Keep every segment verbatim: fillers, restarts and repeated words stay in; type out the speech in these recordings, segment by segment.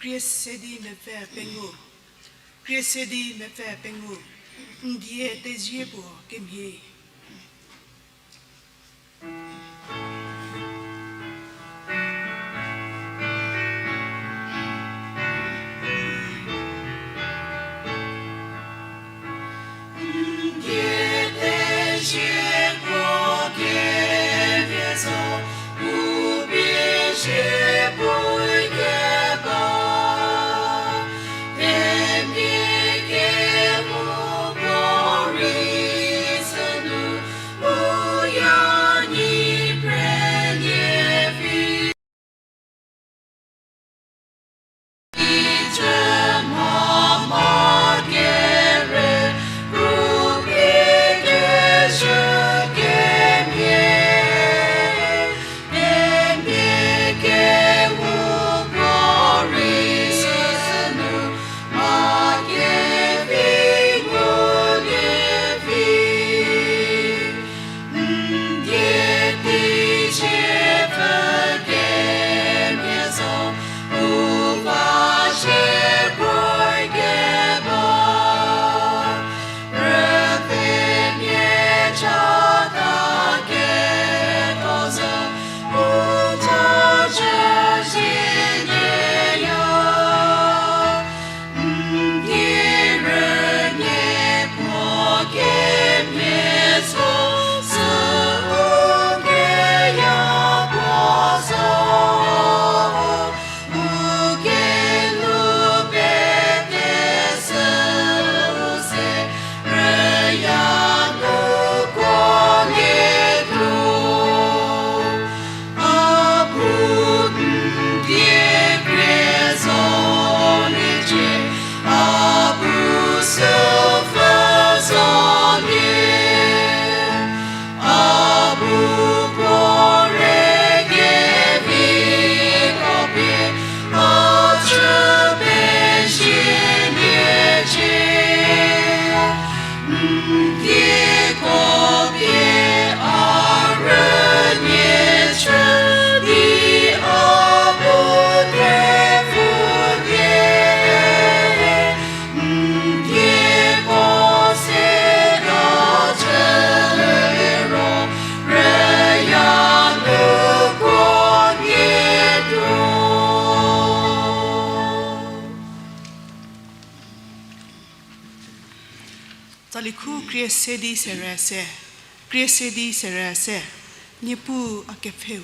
Krie se di mepfü pengou. Krie se di mepfü pengou. N die tezie puo kemhie. Tsali khu krie se di sere se, krie se di sere se, Niepuu a kepfheu.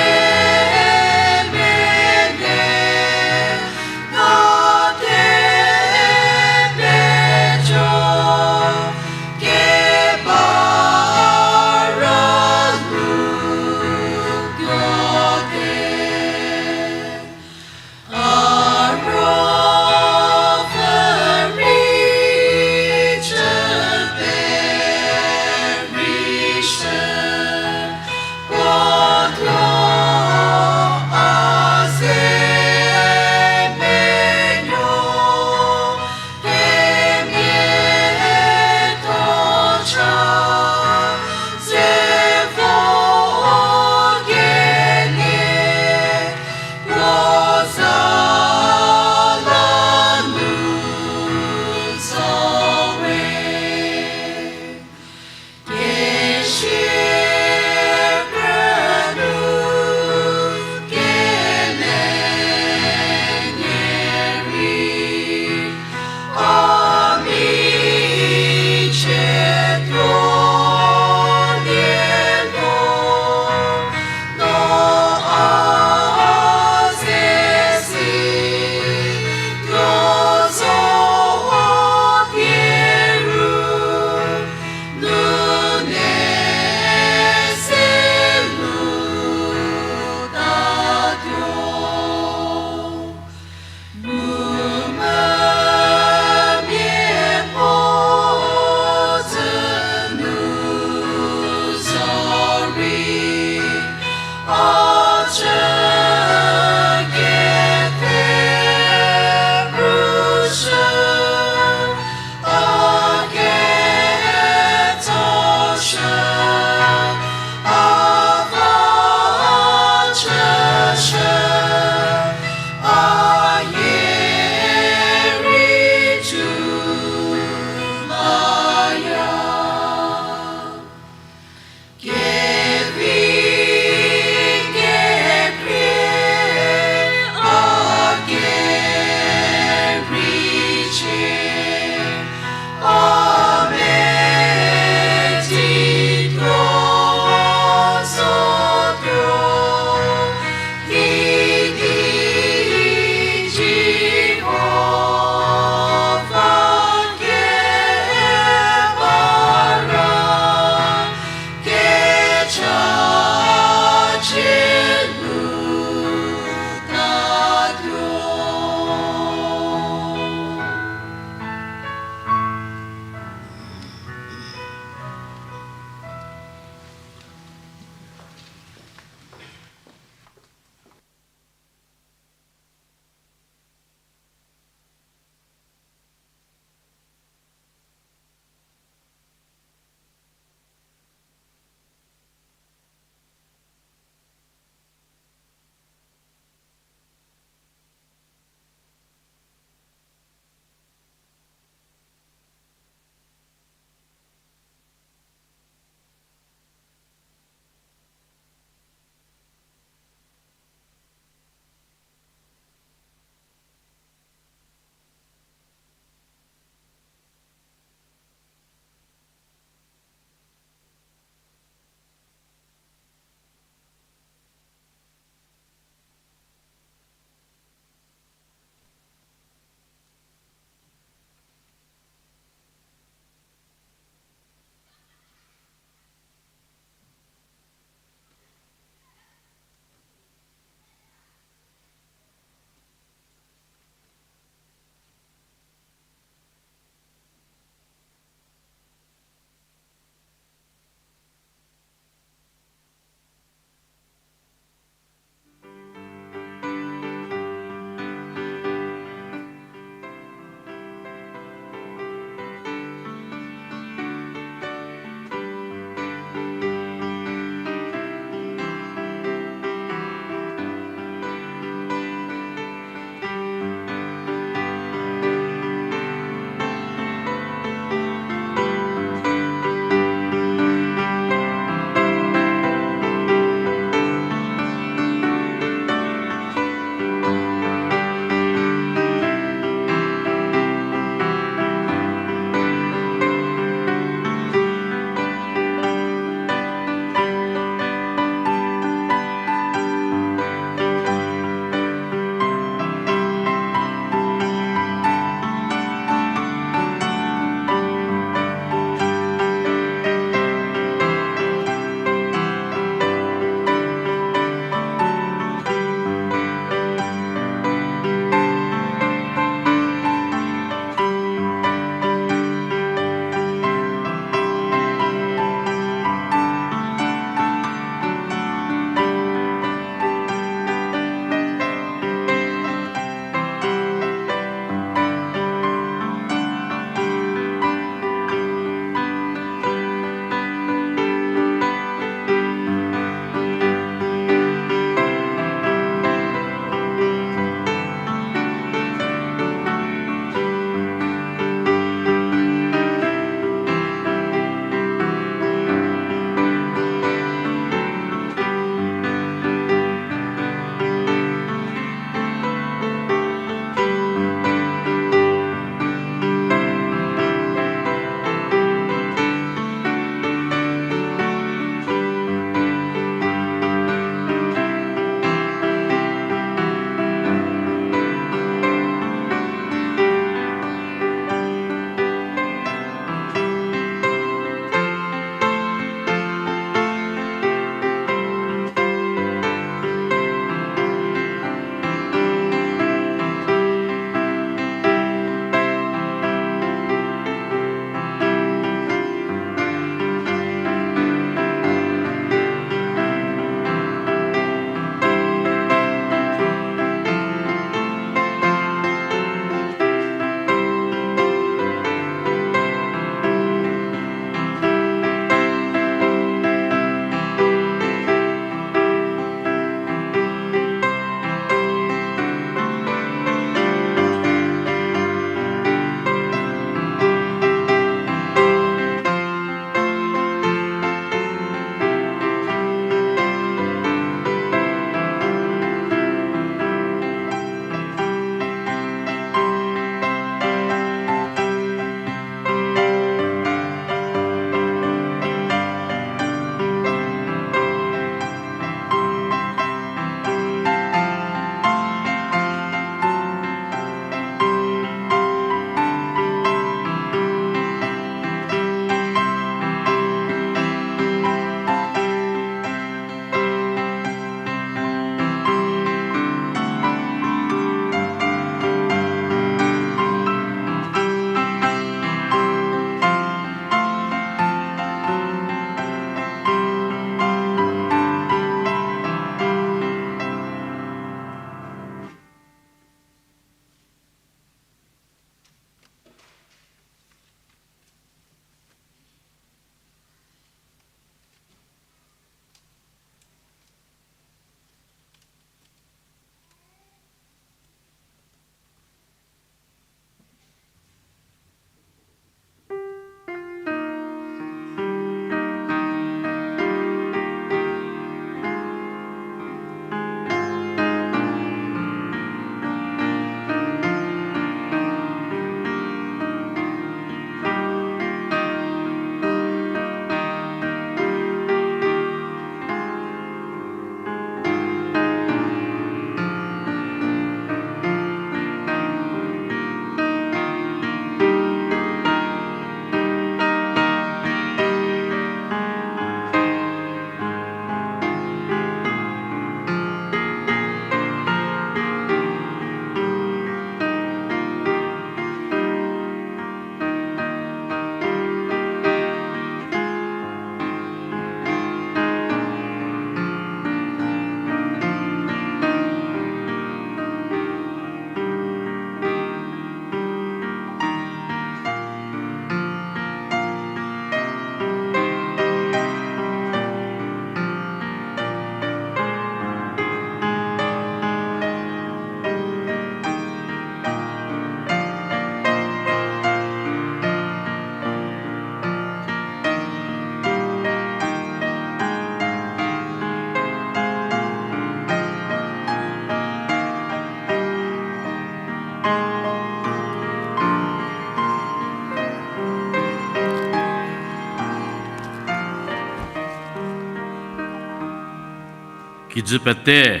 Kijü pete,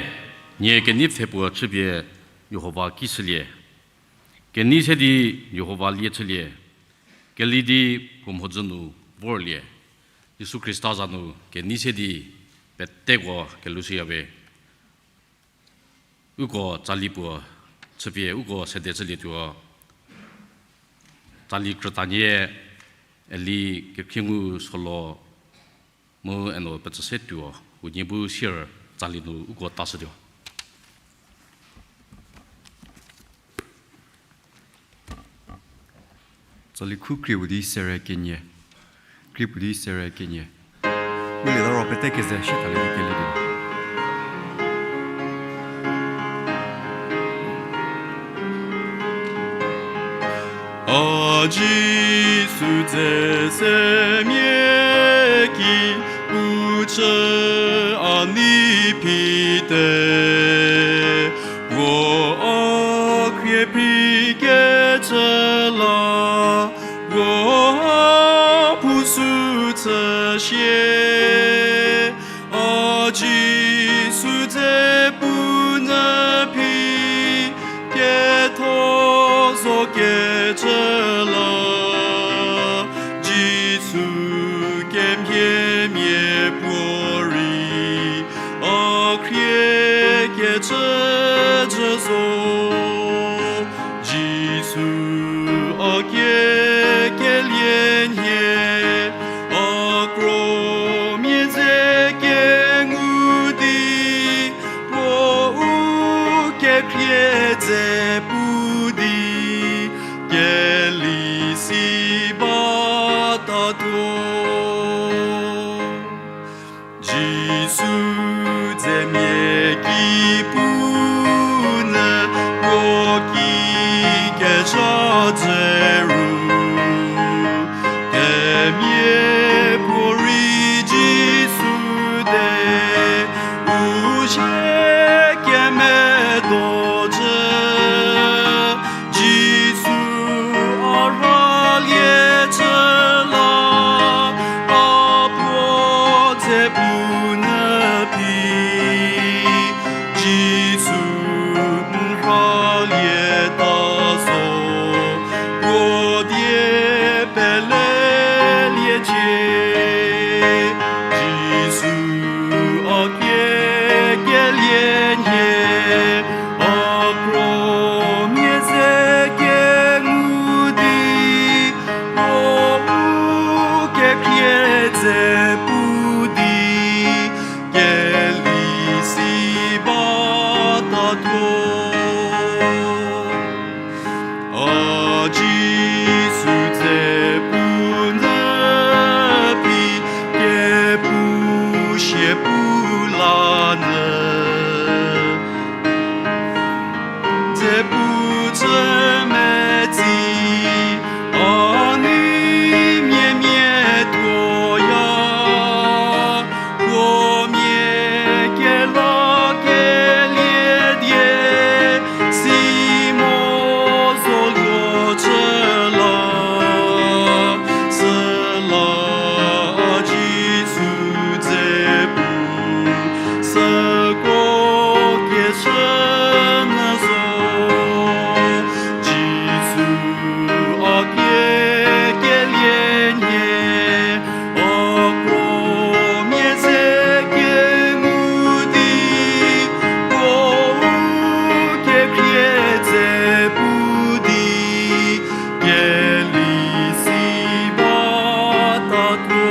nie kenei pfhe puo chüpie Jihova ki shülie. Kenei se di Jihova lie chülie. Keli di puo mhodzü nu vorlie. Jisu Khrista za nu kenei se di peteko kelushüyawe. Uko tsali puo chüpie uko sede chülietuo. Tsali krütanie Eli Kekhriengu Solo mu eno petsüse tuo, unie bu sier tsali nu uko tashütuo. Tsali khu krie puo di sere kenie. Krie puo di sere kenie. Ngulieta ro pete keze shie thalie di keli di. A Jisu dze semia ki puo chü a nei phi te, puo a khrie phi kechü la, puo a puo sü chü shie. A Jisu dze puo nyü phi ketho zo kechü la, Jisu kemhiemia puorei a khrie kechü jü zo. Jisu a kie kelie nhie, a kromia dze kengu di, puo u kekhrie dze pu di, keli si batatuo. Jisu dzemia ki pu nyü puo ki kecha dze ru, themia puorei Jisu de u shie kemedo jü. Jisu a rhalie chü la, a puo dze pu nyü phi. Jisu n rhalieta zo, puo die peleliecie. Jisu a kie kelie nhie, a kromia dze kengu di, puo u kekhrie dze pu di, keli si batatuo. A Jisu dze pu nyü phi kepu shie pu la nyü, dze pu chü metsi, a nei mia mia tuoya, puo mia kelakelie die, si mo zoluo chü la, süla a Jisu dze pu, süko keshü nyü zo. Jisu a kie kelie nhie, a kromia dze kengu di, puo u kekhrie dze pu di, keli si batatuo.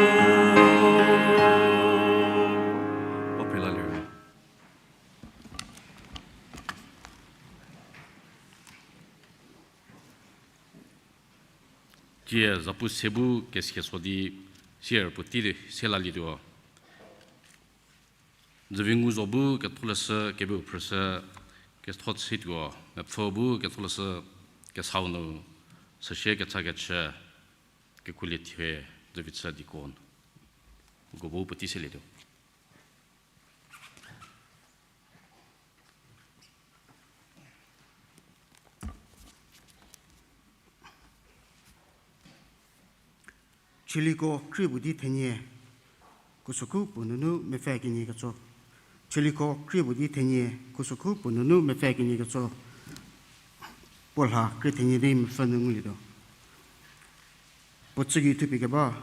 Tie zapu se bu keseso di sier puotei se lalietuo. Dzüvi ngu zo bu ketholeshü kebu phrüshü ketho chütuo, mepfü bu ketholeshü kesau nu süsie kechakechü kekuolie thie dzüvi chü deacon. Uko bu puotei selietuo. Chiliko khriepuo di thenie, kusokhu puo nunu mepfü kenie ketso. Chüliko krie puo di thenie khusokhu puo nunu mepfü kenie ketso. Puo lha krie thenie di mepfü nu ngulietuo. Puo tsügei thupie keba,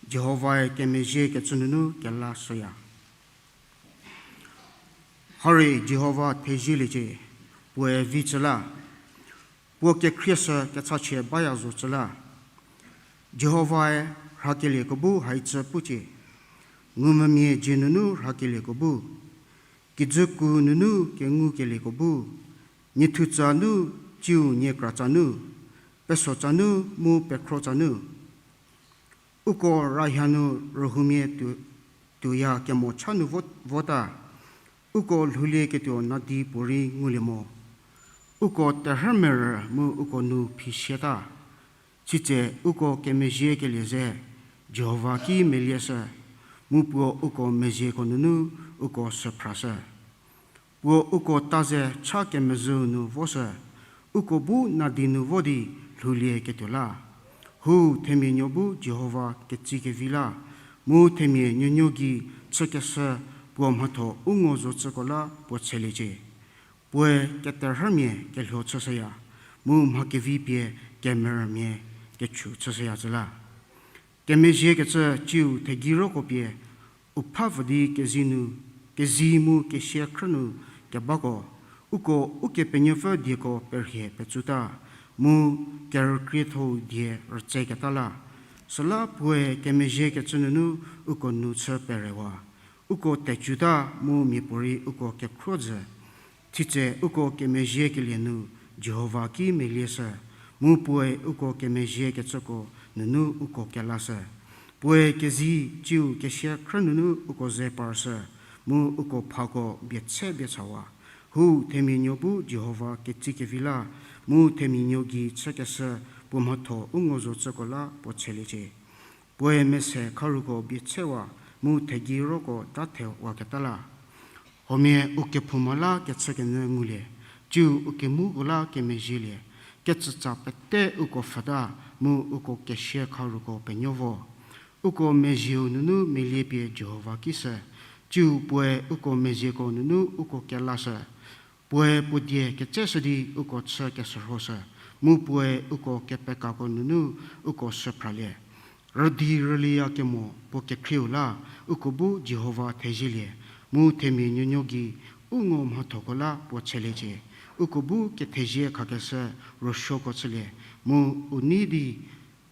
Jihovae kemezhie kecü nunu kela shüya. Harie Jihova thezieliecie, puoe vi chü la. Puo kekhrieshü kechachie baya zo chü la. Jihovae rhakelieko bu haicü pucie. Ngumvümia dzie nunu rhakelieko bu. Kijüku nunu kengukelieko bu. Niethutsa nu, tsiu niekratsa nu, pesotsa nu mu pekhrotsanu. Uko rahia nu rühoumia tuo, tuoya kemo cha nu vo, vota. Uko lhoulieketuo nadi puorei ngulie mo. Uko terhümerü mu uko nu phisieta. Sitse uko kemezhiekelie ze Jihova ki melieshü, mu puo uko mezhieko nunu uko süphrashü. Puo uko ta ze cha kemezhüu nu voshü, uko bu nadi nu vo di lhoulieketuo la. Hu themia nuo bu Jihova ketsikevi la, mu themia nuonuo gei chükeshü puo mhatho u ngo zocüko la puo tsheliecie. Puoe keterhümia kelhuo chüshüya, mu mha kevi pie kemerümia kechu chüshüya zü la. Kemezhiekecü tsiu thegei roko pie, u pfhapfü di kezi nu, kezi mu kesia khrü nu kebako, uko Ukepenuopfü dieko perhie petsuta, mu kerükriethou die rütseketa la. Süla puoe kemezhiekecü nunu uko nu chü perewa. Uko tecuta mu miapuorei uko kekhro jü. Sitse uko kemezhiekelie nu Jihova ki melieshü, mu puoe uko kemezhiekecüko nunu uko kelashü. Puoe kezi tsiu kesia khrü nunu uko ze parshü, mu uko phako bietse biechawa. Hu themia nuo bu Jihova ketsikevi la, mu themia nuo gei chükeshü puo mhatho u ngo zocüko la puo tsheliecie. Puoe mese kharuko bietsewa, mu thegei roko tathewaketa la. Huomia u kephouma la kechükenyü ngulie, tsiu u kemuko la kemezhielie, kecütsa pete uko pfhüta, mu uko kesia kharuko penuo vo. Uko mezhieu nunu melie pie Jihova ki shü, tsiu puoe uko mezhieko nunu uko kelashü. Puoe puo die ketseshü di uko chü keshürhoshü, mu puoe uko kepekako nunu uko süphralie. Rüdi rüliyakemo puo kekhrieu la, uko bu Jihova thezielie, mu themia nuonuo gei u ngo mhathoko la puo tsheliecie. Uko bu kethezie khakeshü ruosuoko chülie, mu u nei di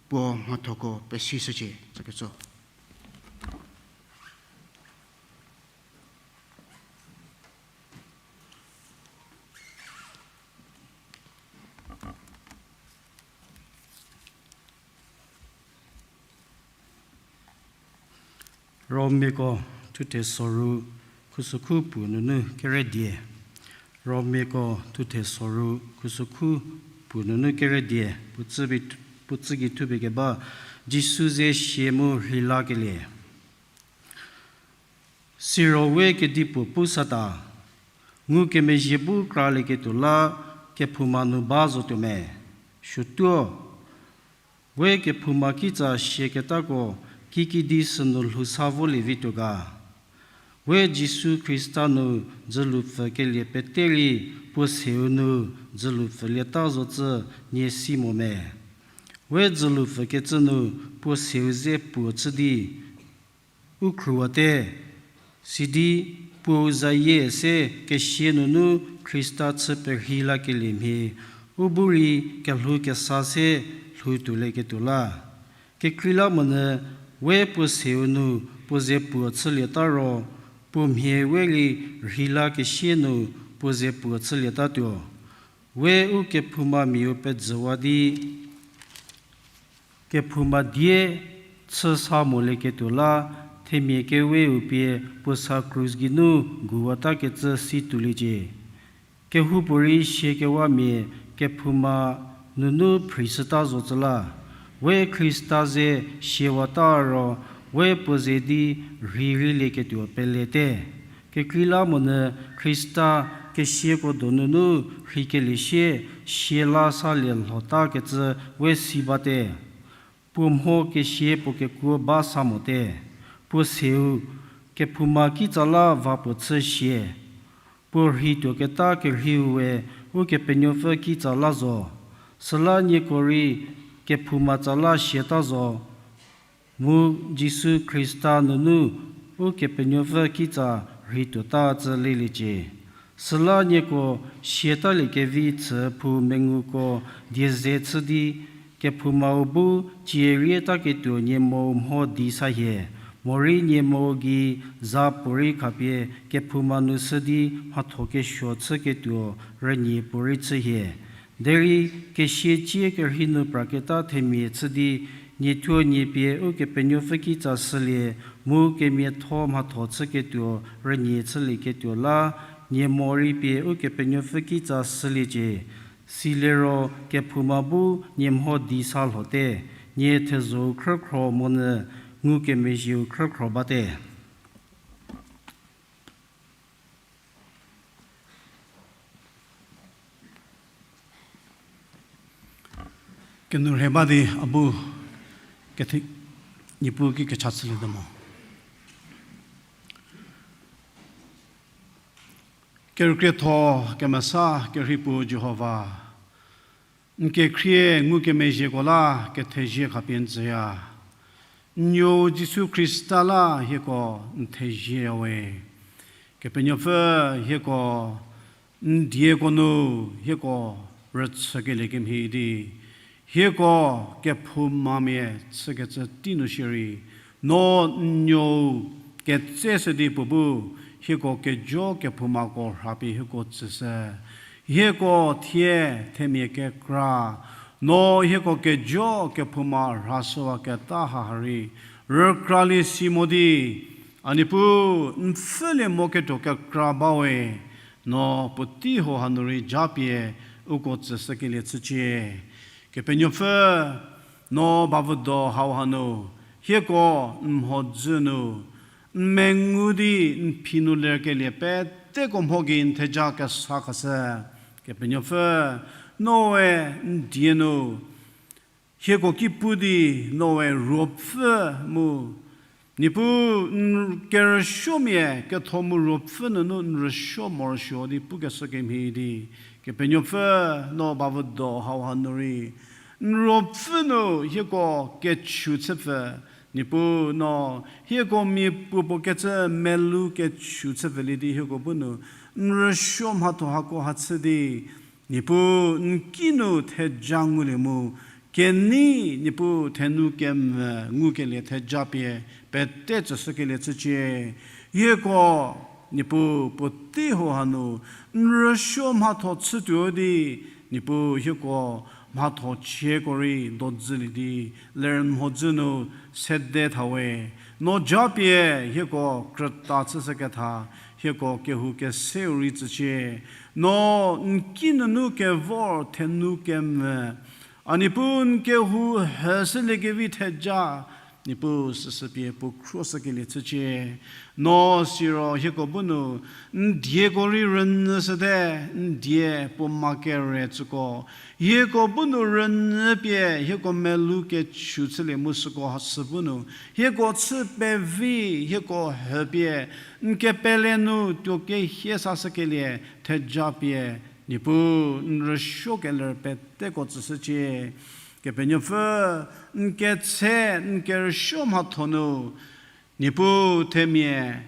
puo mhathoko pesishücie. Tsüketso. Romiako thuthe soru khusükhu puo nunu kere die. Romiako thuthe soru khusükhu puo nunu kere die, puo tsü bi, puo tsü gei thupie keba, Jisu ze sia mu rheilakelie. Siro we kedipuo pu sata, ngukemezhie bu kralieketuo la kephouma nu ba zotuo me? Suotuo, we kephouma kitsa siaketako kikidi sünu lhou sa volie vituo ga? We Jisu Khrista nu dzülu pfükelie pete rei puo seu nu dzülu pfülieta zocü nie si mo me? We dzülu pfükecü nu puo seu ze puo chü di u khruwate, sidi puou zayie se kesia nunu Khrista chü perhei lakelie mhie, u bu rei kelhou kesa se lhou tuolieketuo la. Kekreilamonyü we puo seu nu puo ze puo chülieta ro, puo mhie we rei rheilakesie nu puo ze puo chülietatuo. We u kephoumamiau pejüwa di kephouma die chü sa molieketuo la, themia keweu pie puo sa krus geinu guwatakecü si tuoliecie. Kehoupuorei siakewamia kephouma nunu phrishüta zocü la, we Khrista ze siawata ro, we puo ze di rhei rheilieketuo pelete. Kekreilamonyü Khrista kesiako donunu rheikelie sie sia la salie lhotakecü we si bate. Puo mho kesia puo kekuo ba sa mote. Puo seu kephouma kitsa la va puo chü sie. Puo rhei tuoketa kerheiu we Ukepenuopfü kitsa la zo. Süla nieko rei kephouma tsa la siata zo. Mu Jisu Khrista nunu Ukepenuopfü kitsa rhei tuota tsü leliecie. Süla nieko siatalie kevi chü phou menguko die ze chü di, kephoumau bu cie rietaketuo nie mou mho di sa hie, morei nie mou gei za puorei khapie kephouma nu shü di mhatho kesuo chüketuo rünie puorei chü hie. Derei kesia cie kerhei nu praketa themia chü di, nie thuo nie pie Ukepenuopfü kitsa shülie, mu kemiatho mhatho chüketuo rünie chülieketuo la, nie morei pie Ukepenuopfü kitsa shüliecie. Siliro kephouma bu nie mho di sa lhote, nie thezho-u khrükhro monyü ngukemezhieu khrükhro bate. Kenu rhe ba di a bu kethe-, Niepuu ki kecha chülietuo mo. Kerükrietho kemesa kerhei puo Jihova, n kekhrie ngukemezhieko la kethezie khapie n tsüya. N nuou Jisu Khrista la hieko n thezieya we. Kepenuopfü, hieko n dieko nu hieko rüchükelie kemhie di, hieko kephoumamia chükecü tei nu shierei, no n nuou ketseshü di puo bu hieko kejo kephoumako rhapie hieko tsüshü. Hieko thie themia kekra, no hieko kejo kephouma rhashüwaketa haha rei rükralie si mo di, a Niepuu, n pfhülie moketuo kekra ba we. No puotei hau hanu rei japie uko tsüshükelie chücie. Kepenuopfü, no bavüdo hau hanu, hieko n mhodzü nu n mengu di n phi nu lerkelie peteko mho gei n theja kesa khashü. Kepenuopfü, noe n die nu hieko ki pu di noe ruopfü mu, Niepuu, n kerüsuomia ketho mu ruopfü nunu n rüsuo morosuo di pukeshü kemhie di, Kepenuopfü, no bavüdo hau hanu rei n ruopfü nu hieko kechü chüpfü, Niepuu, no hieko miapuopuo kecü melou kechü chüpfülie di hieko bu nu n rüsuo mhatho hako ha chü di, Niepuu, n kinu theja ngulie mu, kenei, Niepuu, thenu kemvü ngukelie theja pie pete tsüshükelie chücie. Hieko, Niepuu, puotei hau hanu n rüsuo mhatho chütuo di, Niepuu, hieko mhatho chieko rei dodzülie di ler n mhodzü nu sede tha we. No japie hieko krüta chüshüketha, hieko kehou keseu rei tsücie. No n kinunu kevor thenu kemvü, a Niepuu, n kehou hüshüliekevi theja, Niepuu, süsü pie puo khruoshükelie chücie. No siro hieko bu nu n dieko rei rünyüshüte, n die puo ma kere tsüko, hieko bu nu rünyü pie hieko melou kechü chülie mu süko ha sü bu nu hieko chü pevi, hieko hüpie n kepele nu tuo kehie sashükelie theja pie, Niepuu, n rüsuo keler peteko tsüshücie. Kepenuopfü, n ketse, n kerüsuo mhatho nu, Niepuu, themia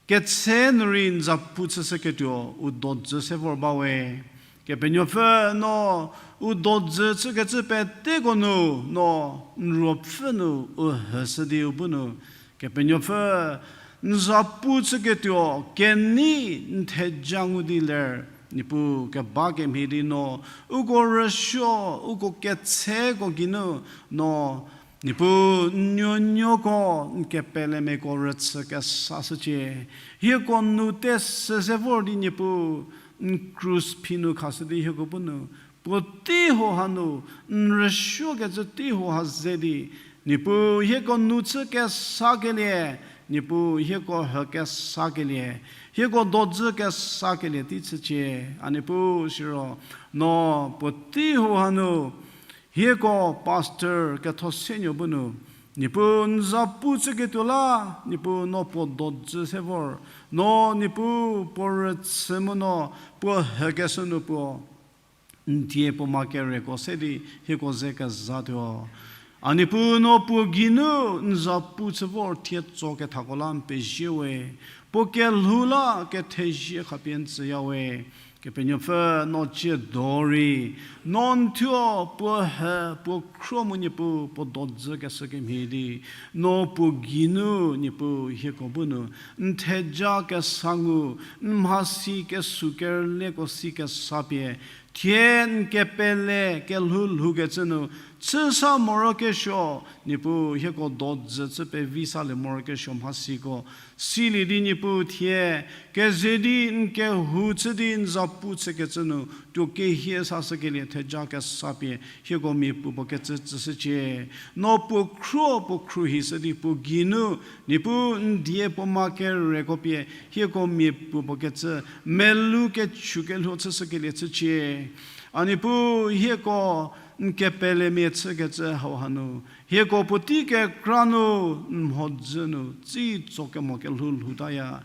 ketse nu rei n zapu chüshüketuo u dodzü se vor ba we. Kepenuopfü, no u dodzü chükecü peteko nu no n ruopfü nu u hüshü di u bu nu, Kepenuopfü, n zapu chüketuo kenei n theja ngu di ler, Niepuu, keba kemhie di no uko rüsuo, uko ketseko geinu no, Niepuu, n nuonuoko n kepelemiako rüchü kesashücie. Hieko nu te süse vor di, Niepuu, n krus phi nu khashü di hieko bu nu puotei hau hanu, n rüsuokecü tei hau ha ze di, Niepuu, hieko nu chü kesakelie, Niepuu, hieko hü kesakelie, hieko dodzü kesakelie tei chücie. A Niepuu, siro no puotei hau hanu hieko pastor ketho senuo bu nu Niepuu n za pu chüketuo la, Niepuu no puo dojü se vor, no Niepuu puo rüchü mu no puo hükeshü nu puo n die puo ma kereko se di hieko ze kezatuo. A Niepuu no puo geinu n za pu chü vor thie tso kethako la n pezie we, puo kelhou la kethezie khapie n tsüya we. Kepenuopfü no ciedo rei, no n thuo puo he, puo khro mu Niepuu puo dojü keshü kemhie di, no puo geinu Niepuu hieko bu nu n theja kesa ngu, n mhasi kesu kerülieko si kesa pie, thie n kepele kelhou lhoukecü nu chüsa morokesuo, Niepuu hieko dojü chü pevi salie morokesuo mhasiko silie di Niepuu thie keze di n kehou chü di n za pu chükecü nu tuo kehie sashükelie theja kesa pie hieko mia puo puo kecü tsüshücie. No puo khro puo khruohishü di puo geinu Niepuu n die puo ma kereko pie hieko mia puo puo kecü melou kechu kelho chüshükelie chücie. A Niepuu hieko n kepelemia chükecü hauha nu, hieko puotei kekra nu n mhodzü nu tsi tso kemo kelhou lhoutaya.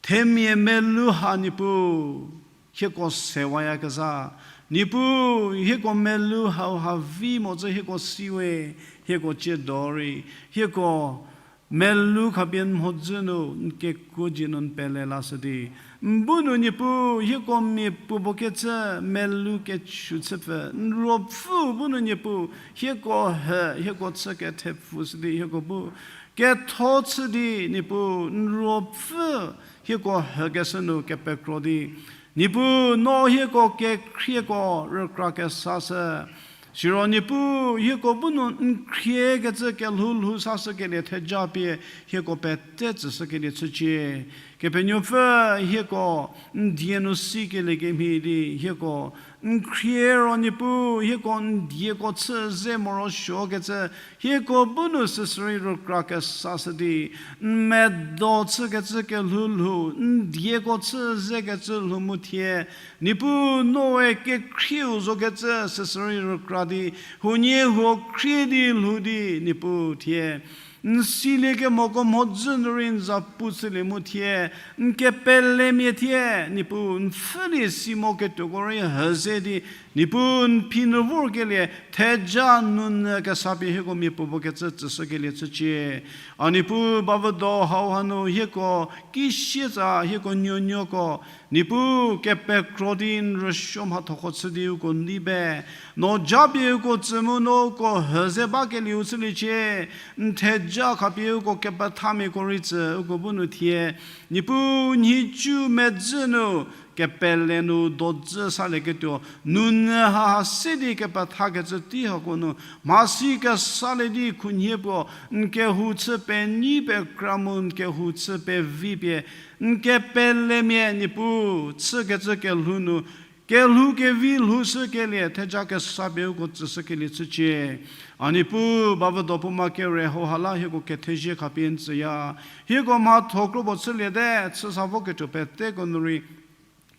Themia melou ha Niepuu hieko sewayakezha, Niepuu hieko melou hauha vi mozü hieko siwe, hieko ciedo rei, hieko melou khapie n mhodzü nu n kekuo dzie nu n pele lashü di, n bu nu Niepuu hieko mia puo puo kecü melou kechu chüpfü n ruopfü bu nu Niepuu hieko he, hieko chü kethepfushü di hieko bu ketho chü di Niepuu n ruopfü hieko hükeshü nu kepekro di, Niepuu no hieko kekhrieko rükra kesashü. Siro Niepuu hieko bu nu n khriekecü kelhou lhou sashükelie theja pie hieko pete tsüshükelie chücie. Kepenuopfü hieko n die nu sikelie kemhie di hieko n khrie ro Niepuu hieko n dieko chü ze morosuokecü hieko bu nu süsürei rükra kesashü di, n medo chükecü kelhou lhou, n dieko chü zekecü lhou mu thie, Niepuu noe kekhrieu zokecü süsürei rükra di, huoniehuo khrie di lhou di Niepuu thie n siliekemoko mhodzü nu rei n za pu chülie mu thie, n kepelemia thie Niepuu n pfhülie si mo ketuoko rei heze di, Niepuu n phi nu vorkelie theja nunyü kesa pie hieko mia puo puo kecü tsüshükelie chücie. A Niepuu bavüdo hauha nu hieko kisietsa hieko nuonuoko, Niepuu kepekro di n rüsuo mhathoko chü di uko nei be, no japie uko tsü mu no uko heze bakelieu chüliecie, n theja khapie uko kepethamiako rei tsü uko bu nu thie, Niepuu nhicu medzü nu kepele nu dojü salieketuo nunyü haha se di kepethakecü tei hako nu mhasi kesalie di khunhie puo n kehou chü penyi pekra mu n kehou chü pevi pie n kepelemia Niepuu chükecü kelhou nu kelhou kevi lhoushükelie theja kesa pie uko tsüshükelie chücie. A Niepuu bavüdo puo ma kere hauha la hieko kethezie khapie n tsüya. Hieko mhatho kro puo chüliete, chüsa voketuo peteko nu rei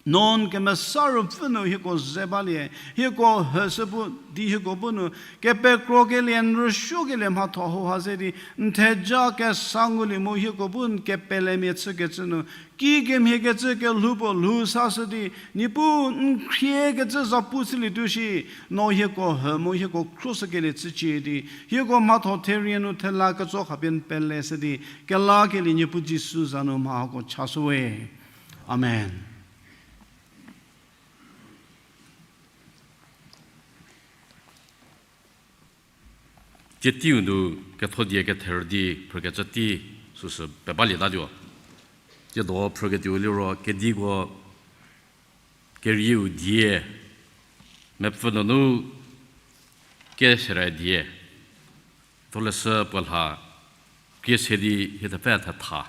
no n kemesa ruopfü nu hieko ze balie, hieko hüshü pu di hieko bu nu kepekrokelie n rüsuokelie mhatho hauha ze di n theja kesa ngulie mu hieko bu n kepelemia chükecü nu kikemhiekecü kelhou puo lhou sashü di, Niepuu n khriekecü zapu chülietuo shi, no hieko hü mu hieko khroshükelie chücie di hieko mhatho therie nu thela ketso khapie n peleshü di kelakelie Niepuu Jisu za nu mha hako chashüwe. Amen. Tsie teiu nu ketho die ketherü di phrükecü tei süsü pebalietatuo. Tsiedo phrüketuou liro kediko kerieu die, mepfü nunu kesere die, tholeshü puo lha krie se di hie thepfü thetha.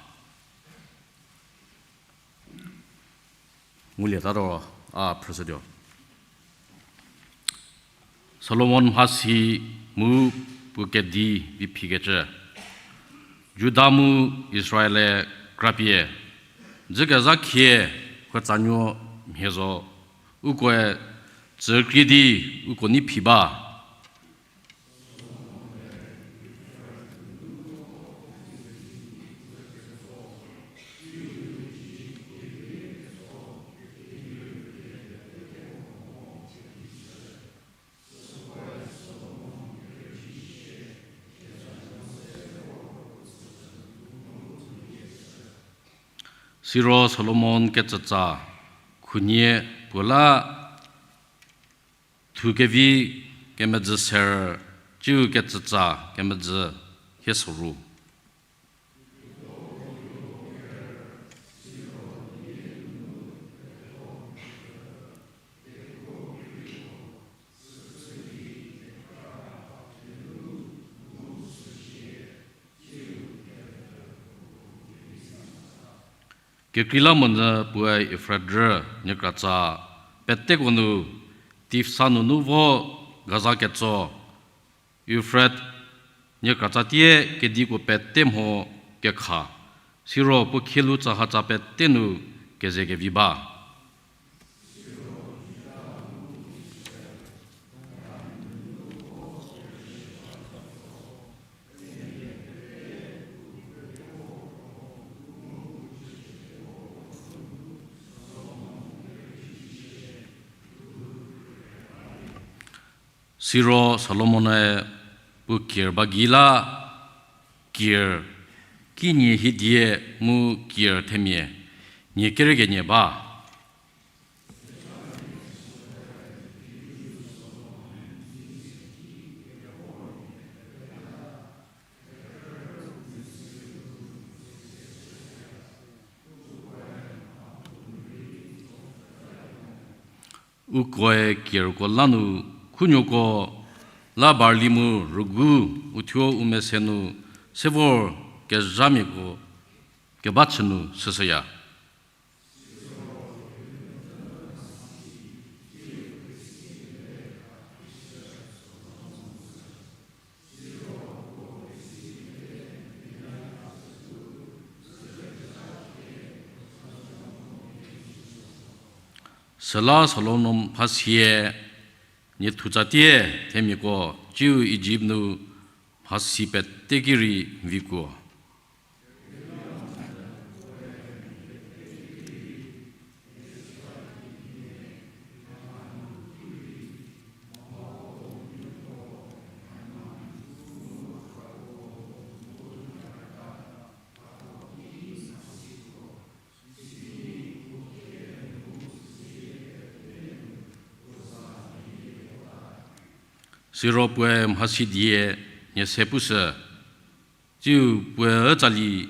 Ngulieta ro a phrüshütuo. Solomon mhasi mu puo kedi vi phikecü. Juda mu Israele krapie dzükezha khie khuetsanuo mhie zo, ukoe tsükrie di uko nei phi ba. Siro Solomon ketsütsa, khunie puo la thu kevi kemedzü ser, ciu ketsütsa kemedzü hie soru. Kekreilamonyü puoe Euphrat rü niekratsa peteko nu, Tifsa nunu vo Gaza ketso, Euphrat niekratsa tie kediko pete mho kekha, siro puo khielu tsahatsa pete nu keze kevi ba. Siro Solomon-e puo kier ba gei la, kier kinyi hidie mu kier themia nie kerekenie ba. Ukoe kierko la nu khunuoko la barli mu rügu uthuo u mese nu sevor kezhamiako keba chü nu süshüya. Süla Solomon mhasie nie thutsatie themiako ciu Ijipt nu mhasi pete ki rei vikuo. Siro puoe mhasi die nie se pushü, tsiu puoe ütsali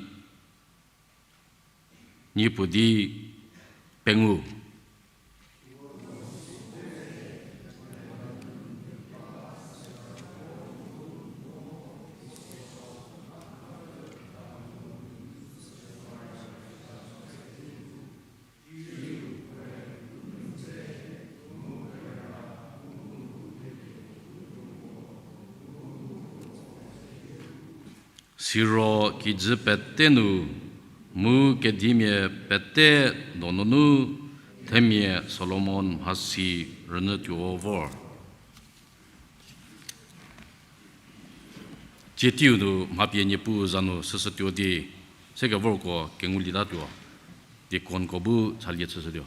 nie puo di pengou. Siro kijü pete nu mu kedimia pete donunu themia Solomon mhasi rünyütuo vor. Tsie teiu nu mha pie Niepuu za nu süshütuo di, sekevorko kengulietatuo, diekonko bu chalie chüshütuo.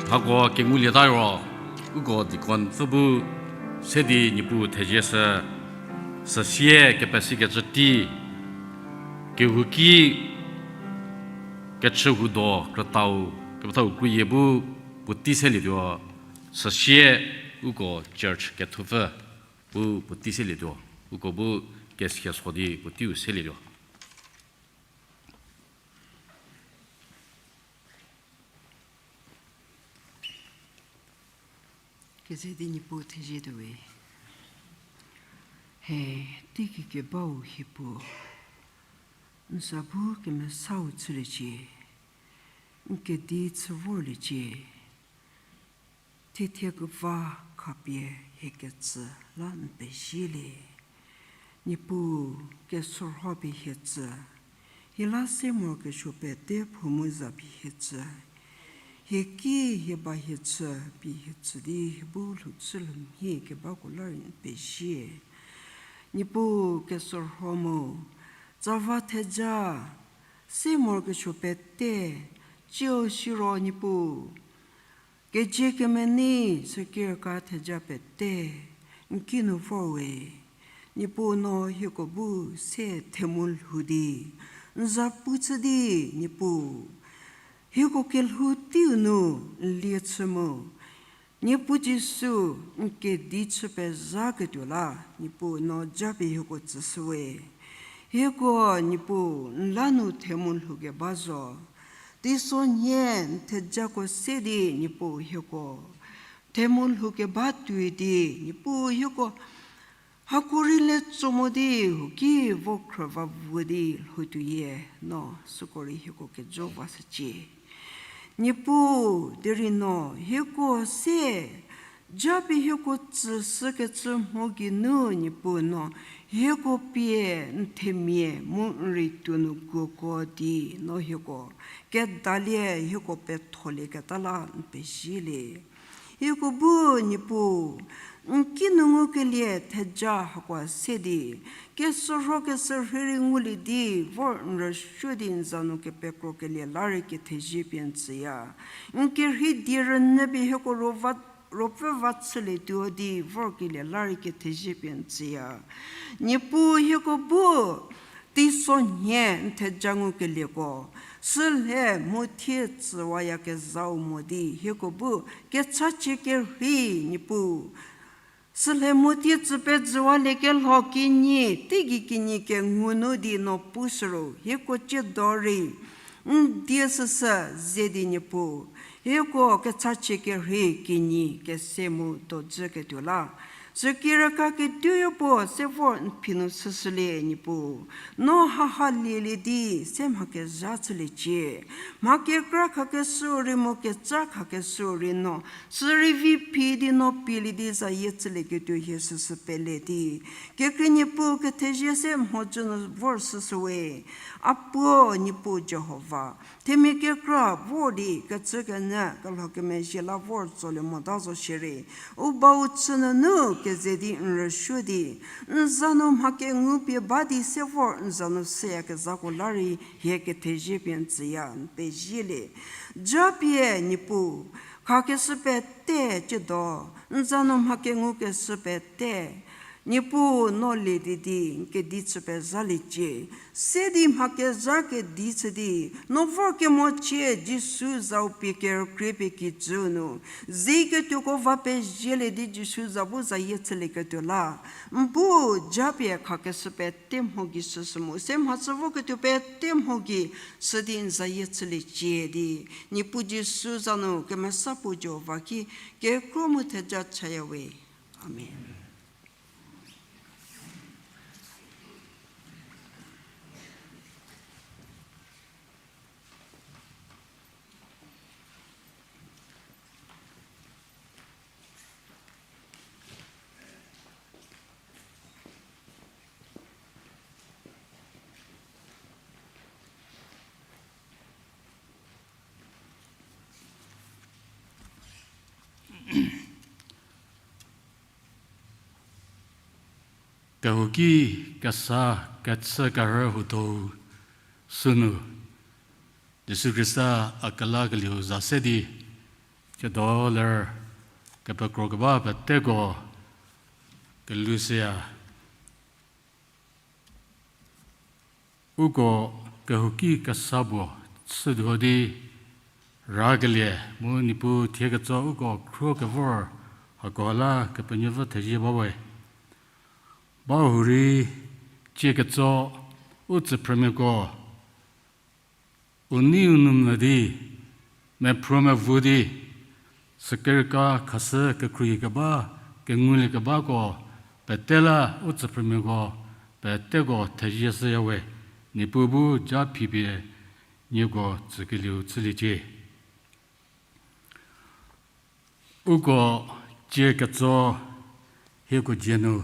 Hako kengulieta ro, uko deaconpfü bu se di Niepuu thezie shü, süsie kepesikecü tei, kehouki kechü huo do krütau, kepethau kruyie bu puotei selietuo, süsie uko church kethupfü bu puotei selietuo, uko bu kesia so di puoteiu selietuo. Keze di Niepuu thezie tuowe. He, teiki kebau hie puo, n za bu kemesau chüliecie, n kedi chü vorliecie, thethie keva khapie hie ketsü la n pezie le. Niepuu, kesorho pie hie tsü, hie la se morokesuo pete phou mu za pie hie tsü, hie ki hie ba hie chü pie hie tsü di hie bu lhouchü lhoumhie kebako la rei n pezie. Niepuu kesorho mu, tsava theja, se morokesuo pete, tsiu siro Niepuu, kezie kemenei sükirka theja pete n ki nu vor we. Niepuu no hieko bu se themu lhou di, n za pu chü di, Niepuu, hieko kelhou teiu nu n lie chü mu, Niepuu Jisu, n kedi chü pezhaketuo la, Niepuu no japie hieko tsüshü we. Hieko, Niepuu, n la nu themu lhoukeba zo. Teisonhie n thejako se di, Niepuu hieko themu lhoukeba tuoi di, Niepuu hieko hako rei le tso mo di, huoki vo khrüva vo di lhoutuoyie, no süko rei hieko kejo vashücie. Niepuu, derei no hieko se japie hieko tsüshükecü mho geinu, Niepuu no hieko pie n themia mu n rei tuo nu kuoko di, no hieko kedalie hieko petholieketa la n pezie le. Hieko bu, Niepuu, n ki nu ngukelie theja hakoa se di, kesorho keshürhei rei ngulie di, vor n rüsuo di n za nu kepekrokelie la rei kethezie pie n tsüya. N kerhei die rünyü pie hieko ruopfü va chülietuo di vorkelie la rei kethezie pie n tsüya. Niepuu hieko bu, teisonhie n theja ngukelieko, sülhe mu thie tsüwayakezhau mo di hieko bu, kechachie kerhei Niepuu, sülhe mu thie tsü pejüwaliekelho kinyi, teigei kinyi kengu nu di no pushü ro, hieko tsiedo rei n die süsü ze di Niepuu, hieko kechachie kerhei kinyi kese mu dojüketuo la. Sükirüka ketuoyo puo se vor n phi nu shüshülie Niepuu, no haha lielie di se mha kezha chüliecie. Mha kekra khakeshü rei mu kecha khakeshü rei no, sürei vi phi di no pielie di zayie chülieketuo hie süsü pele di, kekhrie Niepuu kethezie se mhodzü nu vor shüshü we. A puo Niepuu Jihova, themia kekra vor di kecükenyü kelho kemezhie la vor tsolie mota zo shierei, u bau chü nunu keze di n rüsuo di, n za nu mha kengu pie ba di se vor n za nu seyakezhako la rei hie kethezie pie n tsüya n pezie le. Japie Niepuu, khakeshü pete tsiedo, n za nu mha kengukeshü pete, Niepuu no lie di di n kedi chü pezhaliecie. Se di mha kezha kedi chü di, no vor kemo cie Jisu zau pie kerükrie pie kijüu nu, zeiketuoko va pezhielie di Jisu za bu zayie chülieketuo la. N bu japie khakeshü pete mho gei shüshü mu se mhachü voketuo pete mho gei shü di n zayie chüliecie di, Niepuu Jisu za nu kemesa puo Jihova ki kekro mu theja chaya we. Amen. Kehouki kesa kechü kerhü huo do sünu, Jisu Khrista a kelakelieu za se di, Tsiedo ler kepekro keba peteko kelhou seya. Uko kehouki kesa puo chütuo di rakelie mu Niepuu thie ketso uko khruo kevor hako la Kepenuopfü thezie bawe. Bahurei tsie ketso u tsüphrümiako u nei u nou mvü di, mephruo mevu di, sükerika khashü kekhruohi keba, kengulie kebako, pete la u tsüphrümiako, peteko thezie shüyawe, Niepuu bu ja phipie nieko tsükelieu chüliecie. Uko tsie ketso hieko dzie nu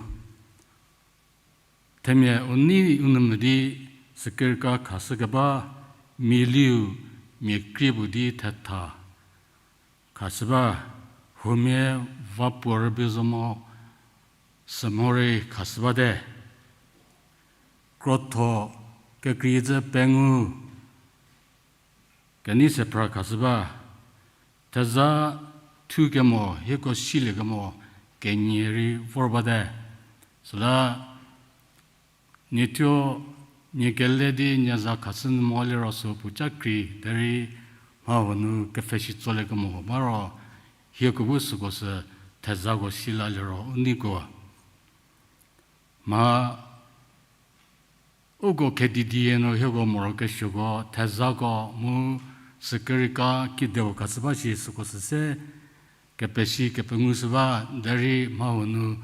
themia u nei u nou mvü di sükerika khashü keba, mia liu mia krie puo di thetha khashü ba, huomia va puo rübei zo mo, sümhorei khashü bate. Krotho kekreicü pengou kenei sephra khashü ba, theza thukemo hieko siliekemo kenie rei vor bate. Süla nie thuo nie kele di nie za khashü nu mo liro sü puo ca krei derei mha huo nu kepfhesi tsolie kemo ba ro, hieko bu süko sü thezako si la liro u neiko mha uko khedi die nu hieko morokesuoko thezako mu sükerika kideu khashü ba shi süko sü se kepesi kepengu shü ba, derei mha huo nu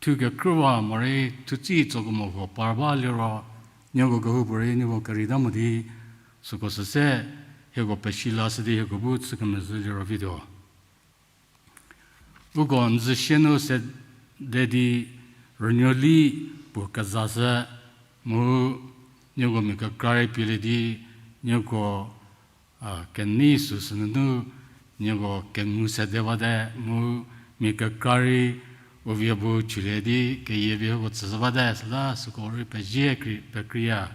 thu kekrüwa morei thu tsitso kemo huo par ba liro, nieko kehoupuorei nieko kerei ta mo di süko sü se hieko pesi lashü di hieko bu chü kemezhü liro vituo. Uko n zü sie nu sede di rünuoli puo kezashü mu nieko mia kekra rei pielie di nieko kenei süsü nunu nieko kengu sede bate mu mia kekra rei u vie bu chülie di keyie vie uko tsüshü bate süla süko rei pezie kri pekreiya.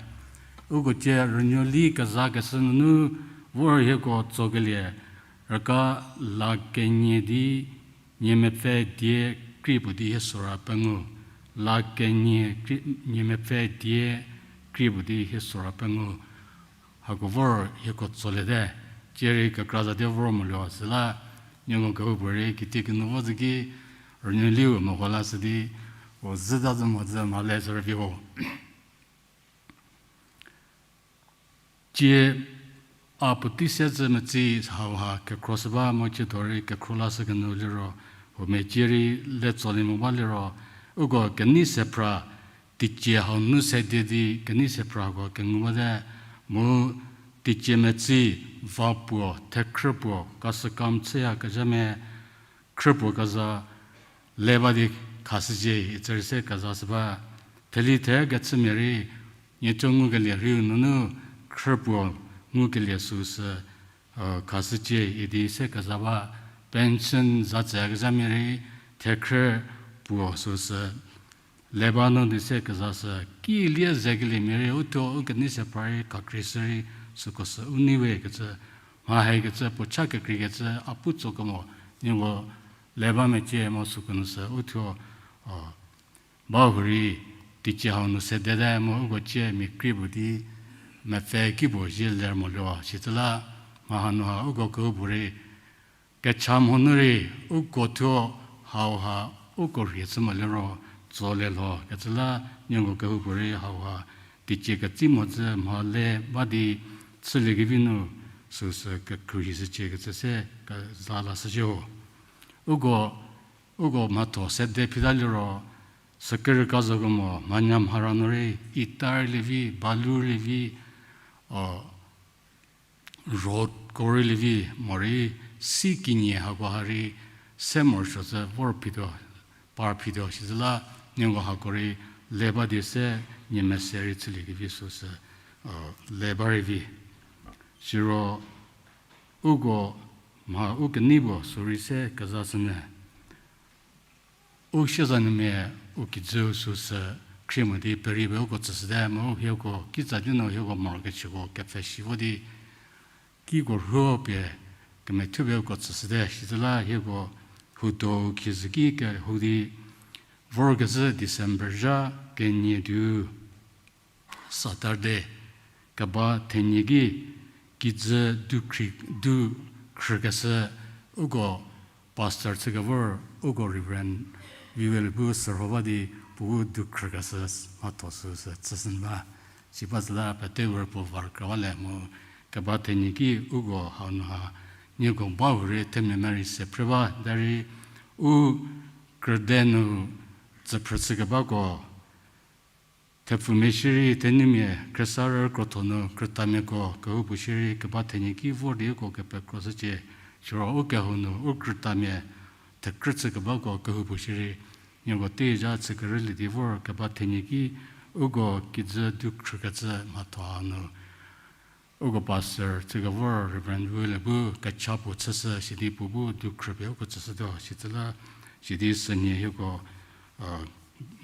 Uko tsie rünuoli kezakeshü nunu vor hieko tsokelie rüka la kenie di nie mepfü die krie puo di hie sora pengou. La kenie krie, nie mepfü die krie puo di hie sora pengou. Hako vor hieko tsoliete, tsie rei kekra za di vor moluo süla, nieko kehoupuorei kitiekinu vo zü ki rünuoliu moko lashü di, u zhüta zü mo zü mha le sü rüvi ho. Tsie a puotei se zü metsi hauha kekhroshü ba mu tsiedo rei kekhro lashü kenu liro, huomia tsie rei le tsolie mo ba liro, uko kenei sephra, teicie hau nu sede di kenei sephrako kengu bate, mu teicie metsi, va puo, thekhrü puo, kasükam chüyakezhamia, khrü puo keza le ba di khashücie itsü rei se kezashü ba. Theli the kechümia rei, nie thuo ngukelie rhiu nunu khrü puo ngukelie süsü khashücie idi se keza ba. Pension za tsüyakezhamia rei thekhrü puo süsü le ba nu di se kezashü. Kilie zekeliemia rei u thuo u kenei sephra rei kakrei shü rei süko sü u nei we kecü, mha hekecü puo cha kekreikecü a pu tso kemo, nieko le ba mecie mo süko nu sü u thuo ba hurei teicie hau nu sedete mu uko tsie mia krie puo di mepfü ki puo zie ler moluo sitsüla, mha hanu ha uko kehoupuorei kecha mho nu rei uko thuo hauha uko rhie chü mo liro tsolie lho kecüla, nieko kehoupuorei hauha teicie ketsi mhodzü mha le ba di chüliekevi nu süsü kekhruohishücie kecü se keza lashücie ho. Uko, uko mhatho sede phita liro, sükerika zo kemo mhanya mhara nu rei ita rei lievi, balu rei lievi, o, rodko rei lievi, morei si kinyi hako ha rei se morosuo zü vor phituo, par phituo sitsüla, nieko hako rei le ba di se nie mese rei chüliekevi süsü le ba rei vi. Siro uko mha u kenei puo sü rei se kezashünyü. U siezanuomia u kijüu süsü khrie mo di perei pie uko tsüshüte mu hieko kitsa di nu hieko morokesuoko kepfhesi vo di kiko rhuo pie kemethuo pie uko tsüshüte, sitsüla hieko hutuo khizü ki kehou di vorkezhü December zha kenie tuo Saturday, keba thenie ki kijü du khri-, du khrükeshü uko pastor chükevor uko Reverend Viwel bu sürho ba di puo du khrükeshü mhatho süsü tsüshü ba. Siba züla pete wer puo var kra ba le mu keba thenie ki uko hau nu ha nieko ba hurei themia merei se phre ba derei u krüde nu tsüphrü chükebako, thepfumia shierei, thenumia, khriesarü krotho nu krütamiako kehoupuo shierei keba thenie ki vor di uko kepekro shücie, siro u kehou nu u krütamia thekrü chükebako kehoupuo shierei nieko tei zha chükerülie di vor keba thenie ki uko kijü du khrükecü mhatho hau nu uko pastor chükevor Reverend Vule bu kecha puo chüshü sidi puo bu du khrüpie uko tsüshütuo, sitsüla sidi sünhie hieko,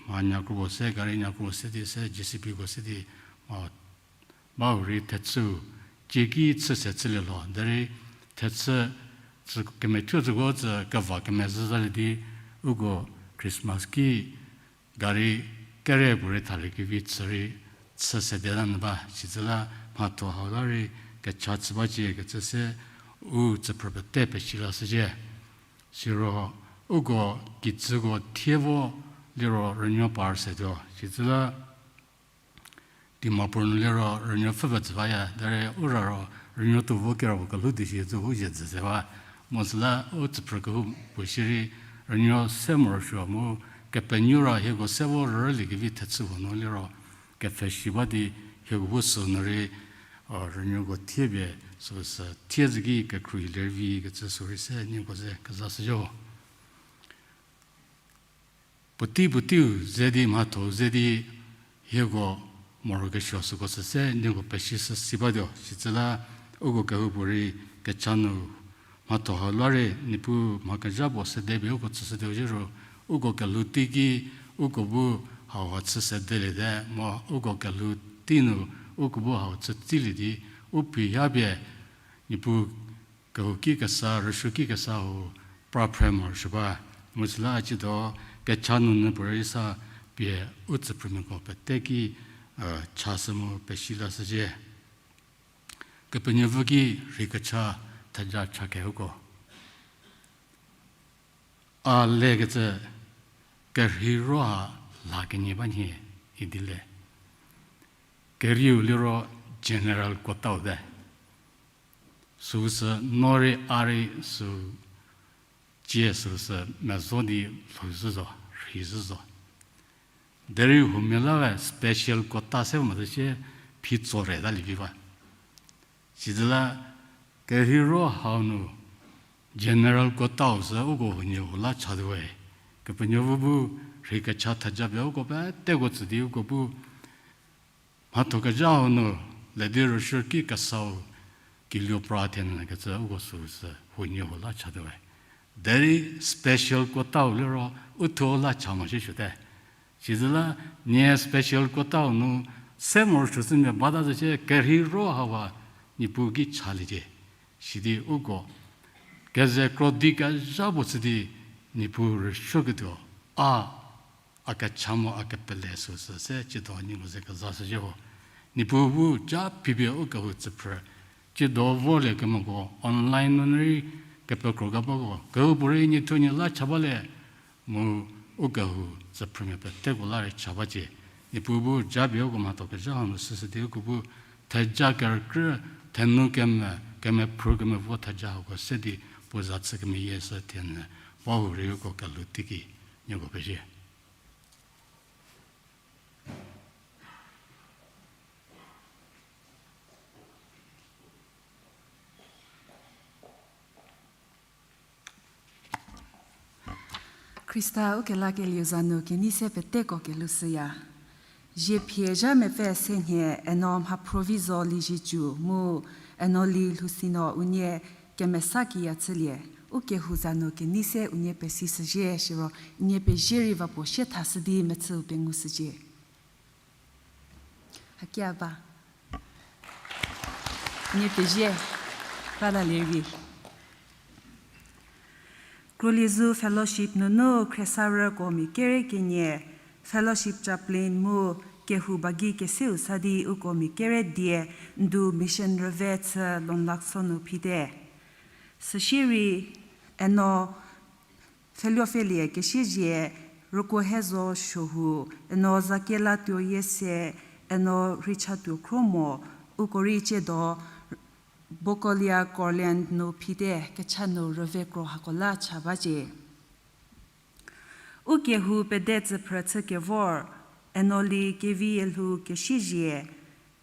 mha nyakro puo se, gari nyakro puo se di se, J C B ko se di, mha ba hurei thechü, cie ki chü se chülie lho derei thechü, kemethuo tsüko tsü keva kemezhü zalie di uko Christmas ki gari kere puorei thaliekevi chü rei chü sede la nyü ba, sitsüla mhatho hau la rei kecha chü bacie kecü se u tsüphrü pete pesi lashücie. Siro uko kijüko thie vo liro rünuo par setuo, sitsüla Dimapur nu liro rünuo pfhüpie tsü baya derei u ra ro rünuo tuo vo kero puo kelhou di shi tsü u zhie dzü se ba. Mu süla u tsüphrü kehoupuo shierei rünuo se morosuo mu kepenuo ra hieko se vo rüliekevi thechü huo nu liro kepfhesi ba di hieko bu sünu rei rünuoko thie pie süsü thie zhü ki kekhruohi lerei vi kecü sü rei se nieko ze kezashüzho. Puotei puoteiu ze di mhatho ze di hieko morokesuo süko sü se nieko pesishü si batuo, sitsüla uko kehoupuorei kecha nu mhatho hau la rei Niepuu mha kezha puo sede pie uko tsüshütuo zhiro uko kelhou teiki uko bu hauha chü sedeliete, mu uko kelhou tei nu uko bu hau chü tsolie di u phi ha pie Niepuu kehouki kesa, rüsuoki kesa hau pra phre morosuo ba. Mu süla a ciedo kecha nunu puorei sa pie u tsüphrümiako pete ki chashü mu pesi lashüzhie. Kepenuopfü ki rheikecha theja cha kehouko a lekecü kerhei ro ha lha kenie ba nhie idi le. Kerieu liro general quota-u te. Süusü no rei a rei sü cie süusü mezo di lhouzhü zo, rheizhü zo. Derei huomia la we special quota se mo zhü sie phi tso re ta lievi ba. Sitsüla kerhei ro hau nu general quota-u sü uko huonie huo la chatuo we. Kepenuopfü bu rheikecha theja pie uko peteko tsü di uko bu mhatho kezha hau nu ledi rüsuoki kesau kiluo pra thie nyü kecü uko süusü huonie huo la chatuo we. Derei special quota-u liro u thuo la cha mo shi suote. Sitsüla nie special quota-u nu se morosuo sümia bata zhü sie kerhei ro hawa Niepuu ki chaliecie. Sidi uko keze kro di kezha puo chü di Niepuu rüsuoketuo a, a kecha mu a kepele süsü se ciedo nieko ze kezashüzhie ho. Niepuu bu ja phipie u kehou tsüphrü ciedo vorlie kemoko online nu rei kepekro kebako kehoupuorei nie thuo nie la cha balie mu u kehou tsüphrümia peteko la rei cha bacie. Niepuu bu japie uko mhatho kezha hau nu süsü di uko bu theja kerükrü, thenu keme, kemephrü kemevo theja hako se di puo za chü kemeyie sü thie nyü ba hurei uko kelhou teiki nieko pezie. Khrista ukelakelieu za nu kenei se peteko kelhou shüya. Zie phie zha mepfü se nhie eno mhaphruo vi zo Liezietsu mu eno Li Lhusino unie kemesa kiya chülie, u kehou za nu kenei se unie pesishüzhie siro unie pezie rei va puo sie thashü di mechüu pengushüzhie. Hakia ba. Unie pezie. Brother Levi. Krolizu Fellowship nunu khriesarüko mia kere kenie, Fellowship Chaplain mu kehou bagi keseu sa di uko mia kere die ndu mission rüve chü Longlaksho nu phite. Süsierei, eno pfheliopfhelie kesiezhie, rükuo hezo suohu, eno Zakelatuo Yiese, eno Richatuo Khromo, uko rei tsiedo Bokolia Courland nu phite. Kecha nu rüve kro hako la cha bacie. U kehou pede tsüphrü chü kevor, eno Li Kevielhou kesiezhie,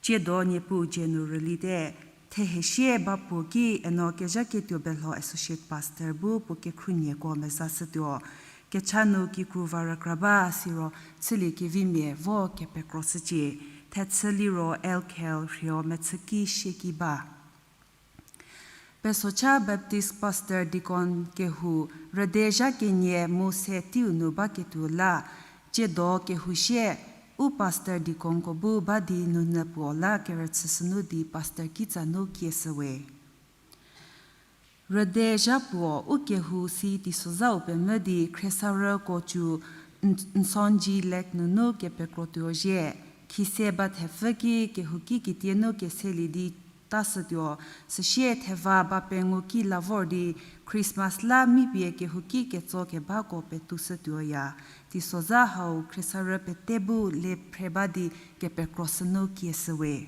tsiedo Niepuu dzie nu rülite. Thehesie ba puo ki eno Kezhaketuo Belho Associate Pastor bu puo kekhruohieko mezashütuo. Kecha nu kikru va rükra ba siro chülie kevimia vo kepekroshücie. Thechü liro Elkhel Rhio mechüki sieki ba. Pesocha Baptist Pastor Deacon kehou rüde zha kenie mu se teiu nu baketuo la, tsiedo kehou sie, u Pastor Deaconko bu ba di nunyü puo la kerüchü sünu di Pastor kitsa nu kieshüwe. Rüde zha puo u kehou si teisozhau pemvü di khriesarüko cü n-, Nsonji Lake nunu kepekrotuo zhie, khise ba thepfü ki kehouki kitie nu keselie di tashütuo, süsie theva ba pengou ki la vor di Christmas la mipie kehouki ketso kebako petushütuoya. Teisozha hau khriesarü pete bu le phre ba di kepekro sünu kieshüwe.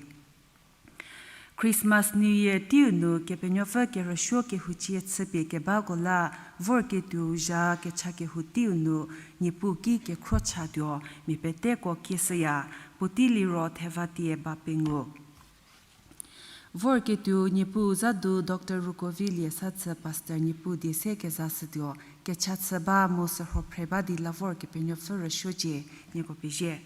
Christmas, New Year teiu nu Kepenuopfü kerüsuo kehoucie chüpie kebako la vorketuo zha kecha kehou teiu nu Niepuu ki kekhro chatuo mia peteko kieshüya, puotei liro theva tie ba pengou. Vorketuo Niepuu zadu Doctor Rukovilie Sathü Pastor Niepuu die se kezashütuo, kecha chü ba mu sürho phre ba di la vor Kepenuopfü rüsuocie, nieko pezie.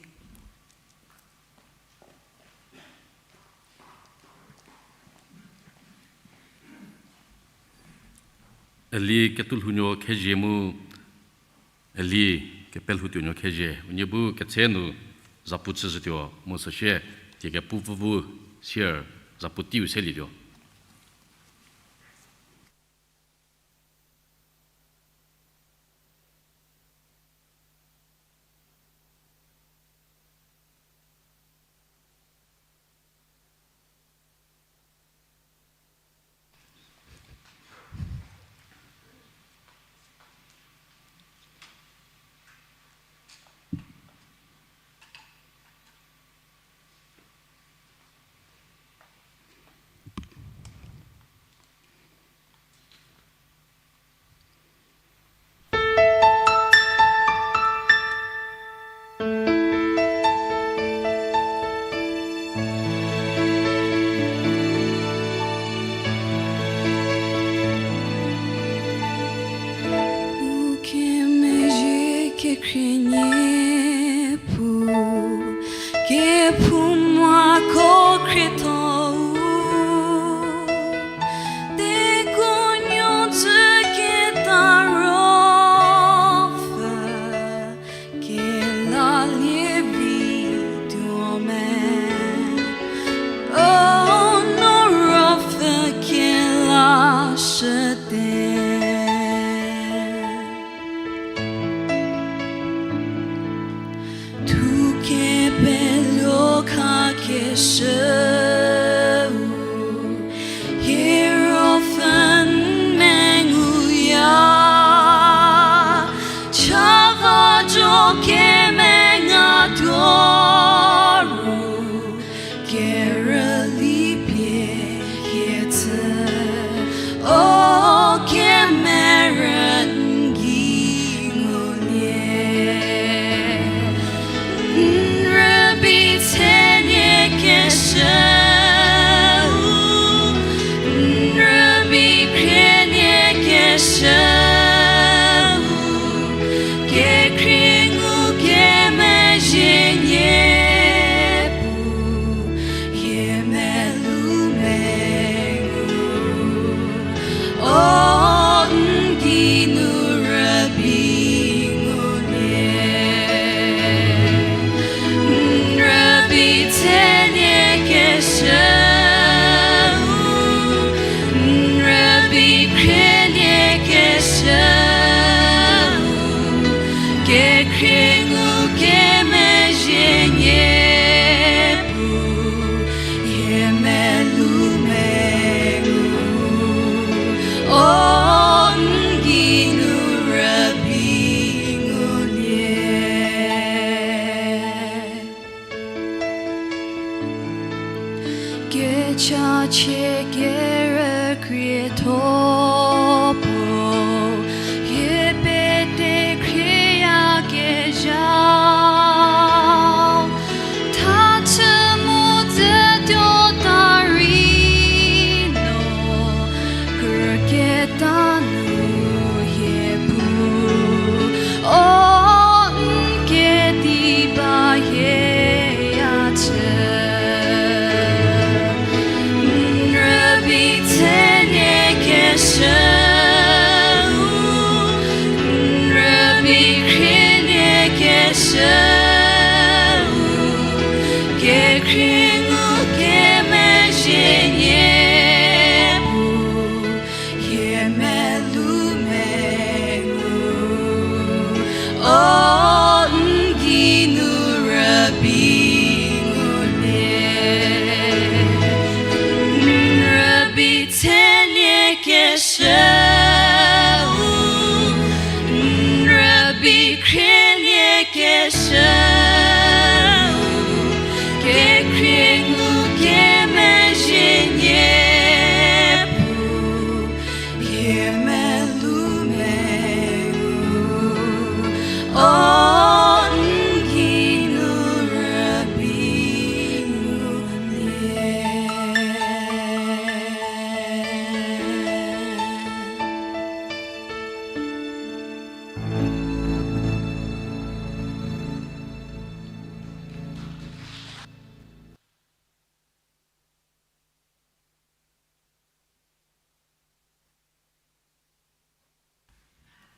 Eli Ketulhounuo Khezhie mu Eli Kepelhoutuonuo Khezhie, unie bu ketse nu zapu chüshütuo mu süsie tie kepupfü bu sier zapu teiu selietuo. Ukemezhie kekhrie Niepuu, kephoumako khrietho-u, tekuonuo tsü keta ruopfü, kelalie vituo me, o no ruopfü kelashüte. Thu kepelo khakeshüu, hie ruopfü n menguya, chava jo kemengatuo ru, kerüli pie hie tsü, o kemerü n gei ngulie. N rübei tselie keshü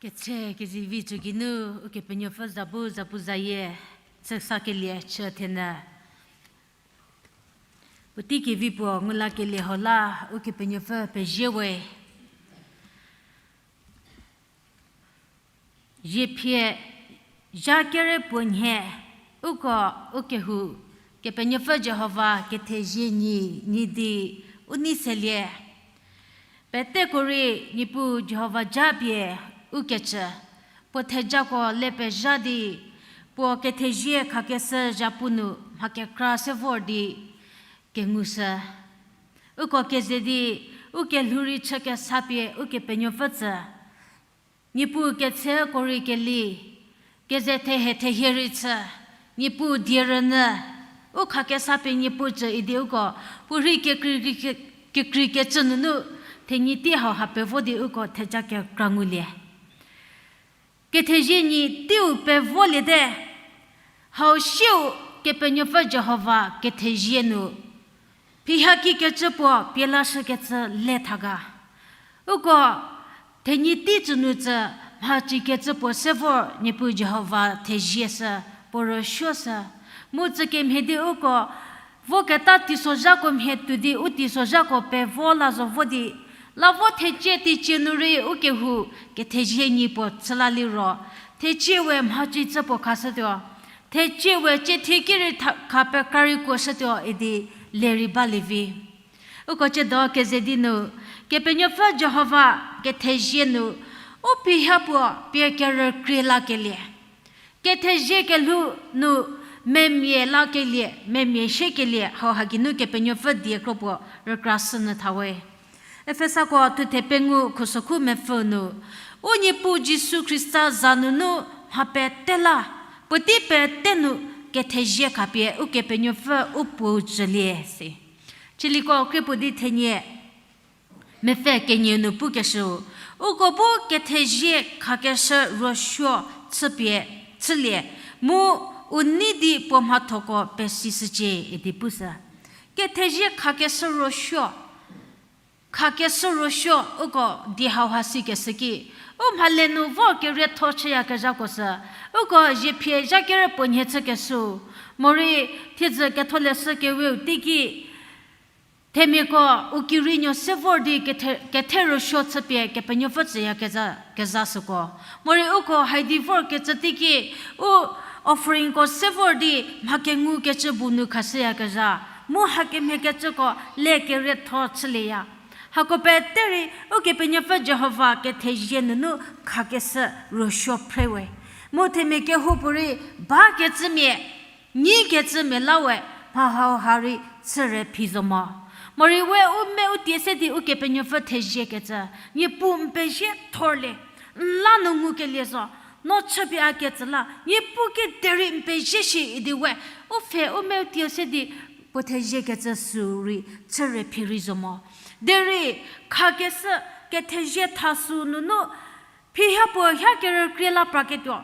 Ketse kezivi tsü geinu, Ukepenuopfü za bu zapuzayie chüsakelie chü thenyü. Puotei kevi puo ngulakelie hau la, Ukepenuopfü pezie we. Ziephie zha kere puo nhie, uko u kehou, Kepenuopfü Jihova kethezie nyi, nyi di u nei selie. Peteko rei Niepuu Jihova japie u kecü, puo thejako le pezha di, puo kethezie khakeshü zhapu nu mha kekra se vor di kengushü. Uko keze di, u kelhou rei chü kesa pie Ukepenuopfü tsü. Niepuu ketseko rei keli, keze thehe thehie rei chü, Niepuu die rünyü, u khakesa pie Niepuu tsü idi uko, puorhi kekrei, kekrei kecü nunu, thenyi tei hauha pevo di uko theja kekra ngulie. Kethezie nyi teiu pevoliete, hau siu Kepenuopfü Jihova kethezie nu, phiha ki kecü puo pie lashükecü le tha ga. Uko thenyi tei tsü nu tsü mhaci kecü puo se vor Niepuu Jihova thezie shü, puo rüsuo shü. Mu tsü kemhie di uko voketa teisozhako mhie tuo di u teisozhako pevo la zo vo di, la vo thecie teicie nu rei u kehou kethezie nyi puo chü la liro, thecie we mhaci cü puo khashütuo, thecie we cie thie ki rei tha-, kha pekra rei kuoshütuo idi le rei balie vi. Uko ciedo keze di nu, Kepenuopfü Jihova kethezie nu, u phiha puo pie kerükrie lakelie, kethezie kelhou nu memia lakelie, memia shiekelie hauha geinu Kepenuopfü die kro puo rükrashünyü tha we. Efesako thuthe pengou khusokhu mepfü nu, u Niepuu Jisu Khrista za nunu mha pete la, puotei pete nu kethezie khapie Ukepenuopfü u puou tsülie si. Chiliko krie puo di thenie, mepfü kenie nu pukeshüu, uko bu kethezie khakeshü ruosuo chüpie, chülie, mu u nei di puo mhathoko pesishücie idi pushü. Kethezie khakeshü ruosuo, khakeshü ruosuo uko die hauha sikeshü ki, u mhale nu vor kerietho chüyakezhako sü, uko ziephie zha kere puo nhie chükeshüu, morei thiedzü ketholeshü keweu teiki, themiako u kirei nuo se vor di kethe, kethe ruosuo chüpie Kepenuopfü tsüyakezha, kezha süko. Morei uko haidi vorkecü teiki, u offeringko se vor di mha kengukecü bu nu khashüyakezha, mu hakemhiekecüko le kerietho chülieya. Hako pete rei Ukepenuopfü Jihova kethezie nunu khakeshü ruosuo phre we. Mu themia kehoupuorei bakecümia, nyikecümia la we, mha hauha rei chüre phi zo mo. Morei we u me u tie se di Ukepenuopfü theziekecü, Niepuu n pezie thorlie, n la nu ngukelie zo, no chüpie a ketsü la, Niepuu ki derei n pezie shi idi we, u pfhe u me u tie se di puo theziekecü sü rei chüre phi rei zo mo. Derei khakeshü kethezie tha sü nunu, phiha puo ha kerükrie la praketuo,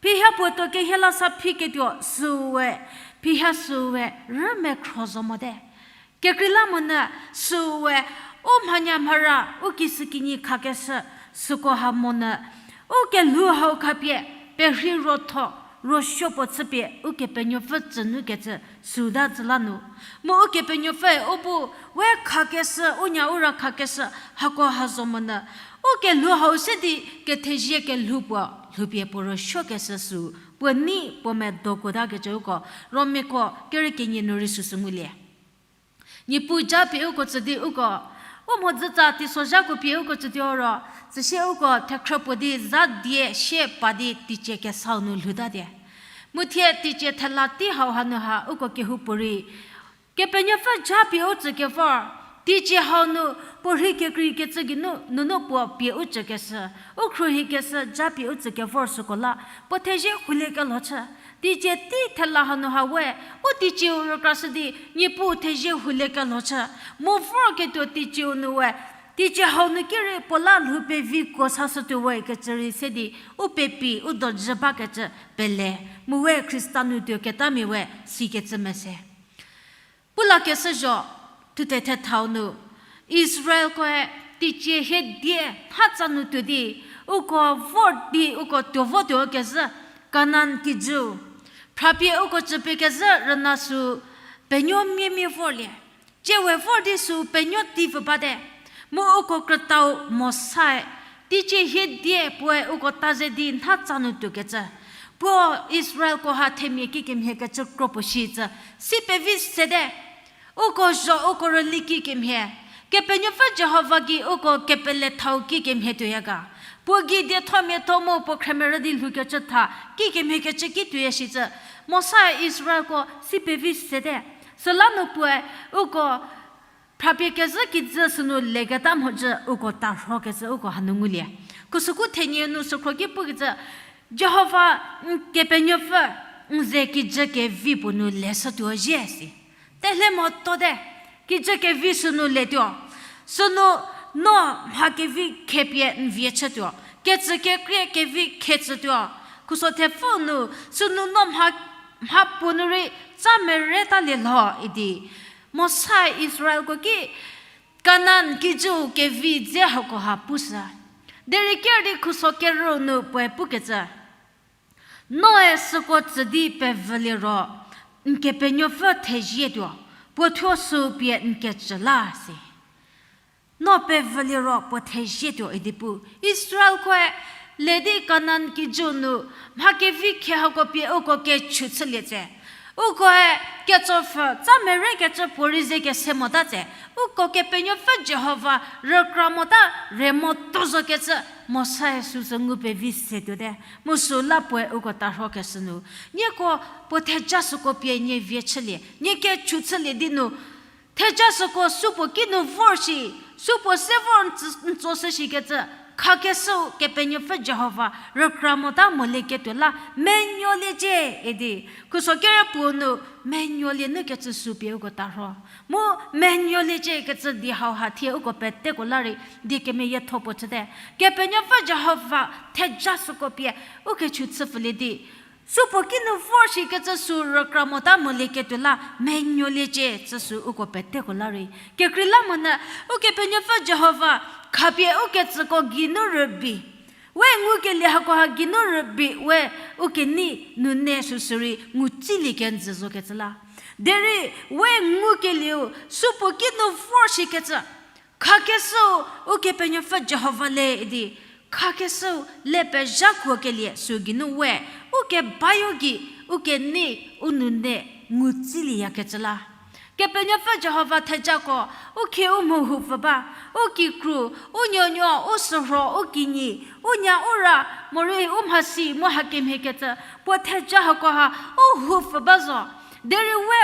phiha puo tuo kehie la sa phiketuo süu we, phiha süu we rümekhro zo mote. Kekreilamonyü süu we, u mhanya mhara, u kisükinyi khakeshü süko ha monyü, u kelhou hau khapie, perhei ruotho, ruosuo puo chüpie Ukepenuopfü tsünukecü süta tsü la nu. Mu Ukepenuopfüe u bu, we khakeshü, u nya u ra khakeshü, hako ha zo monyü, u kelhou hau se di kethezie kelhou puo lhoupie puo ruosuokeshü sü, puo nei puo medo kuotakecü uko, Romiako kere kenie nu rei süsü ngulie. Niepuu japie uko tsü di uko, u mhodzütsa teisozhako pie uko tsü di ro, tsüsie uko thekhrü puo di za die sie pa di teicie kesau nu lhoutatie. Mu thie teicie thela tei hau hanu ha uko kehoupuorei, Kepenuopfü japie u tsü kevor, teicie hau nu puorhei kekreikecü geinu nunu puo pie u tsükeshü, u khruohikeshü japie u tsü kevor süko la, puo thezie hulie kelho chü. Teicie tei thela hanu ha we, u teicieu rükrashü di, Niepuu thezie hulie kelho chü. Mu vorketuo teicieu nu we, teicie hau nu ki rei puo la lhou pevikuo sashütuo we kecü rei se di, u pepi, u dojü bakecü pele, mu we Khrista nu tuo ketamia we sikecü mese. Pu lakeshü zho, thuthe thethau nu, Israelkoe teicie hie die hatsa nu tuo di, uko vor di uko tuo votuo kezhü Kanan kijüu. Phrapie uko cüpie kezhü rüna sü penuo miemie vorlie. Tsie we vor di sü penuo tei pfü bate. Mu uko krütau Mosae, teicie hie die puoe uko ta ze di nha tsa nu tuokecü. Puo Israelko ha themia kikemhie kecü kro puo shicü, si pevi sete. Uko zho uko rüli kikemhie. Kepenuopfü Jihova gei uko kepele thau kikemhie tuoya ga. Puo gei diethomiatho mu puo khremerü di lhoukecü tha, kikemhie kecü ki tuoya shicü. Mosae Israelko si pevi sete. Süla nu puoe uko phrapie kezhü kijü sünu leketa mhodzü uko tarhokecü uko hanu ngulie. Khusüku thenie nu sükhro ki pukecü, Jihova n Kepenuopfü n ze kijü kevi puo nu leshütuo zhie si. Telhe motote, kijü kevi sünu letuo. Sünu no mha kevi khepie n vie chütuo. Kecü kekrie kevi khecütuo. Khuso thepfü nu, sünu no mha, mha puo nu rei tsa mereta lie lho idi. Mosae Israelko ki Kanan kijüu kevi dze hakoha pushü. Derei ker di khuso kerü nu puoe pukecü, noe süko tsü di pevülie ro, n Kepenuopfü thezietuo, puo thuo sü pie n kecü la si. No pevülie ro puo thezietuo idi pu. Israelkoe le di Kanan kijüu nu mha kevi khe hako pie uko kechu chülie tse. Ukoe ketsopfü tsa merekecü puorei ze kese mota tse. Uko Kepenuopfü Jihova rükra mota re moto zokecü Mosae süsü ngu pevi se tuote. Mu süla puoe uko tarhokeshü nu, nieko puo theja süko pie nie vie chülie, nie kechu chülie di nu, theja süko supuo kinu vor shi, supuo se vor n tsü, n tsoshü shikecü, khakeshüu Kepenuopfü Jihova rükra mota molieketuo la menuoliecie idi. Khuso kere puo nu menuolie nu kecü sü pie uko tarho. Mu menuoliecie kecü di hauha thie uko peteko la rei di kemeyietho puo chüte. Kepenuopfü Jihova theja süko pie u kechu chüpfülie di, supuo kinu vor shikecü sü rükra mota molieketuo la menuoliecie cü sü uko peteko la rei. Kekreilamonyü Ukepenuopfü Jihova khapie u ketsüko geinu rübei, we ngukelie hakoha geinu rübei we u kenei nune süsü rei ngutsilie kenjü zokecü la. Derei we ngukelieu supuo kinu vor shikecü, khakeshüu Ukepenuopfü Jihova le idi, khakeshüu le pezhakuokelie sü geinu we u kebayo gei u kenei u nune ngutsilieyakecü la. Kepenuopfü Jihova thejako u khie u mhohupfü ba, u kikru, u nuonuo, u sürho, u kinyi, u nya u ra, morei u mhasi mu hakemhiekecü, puo theja hakoha u hupfü ba zo. Derei we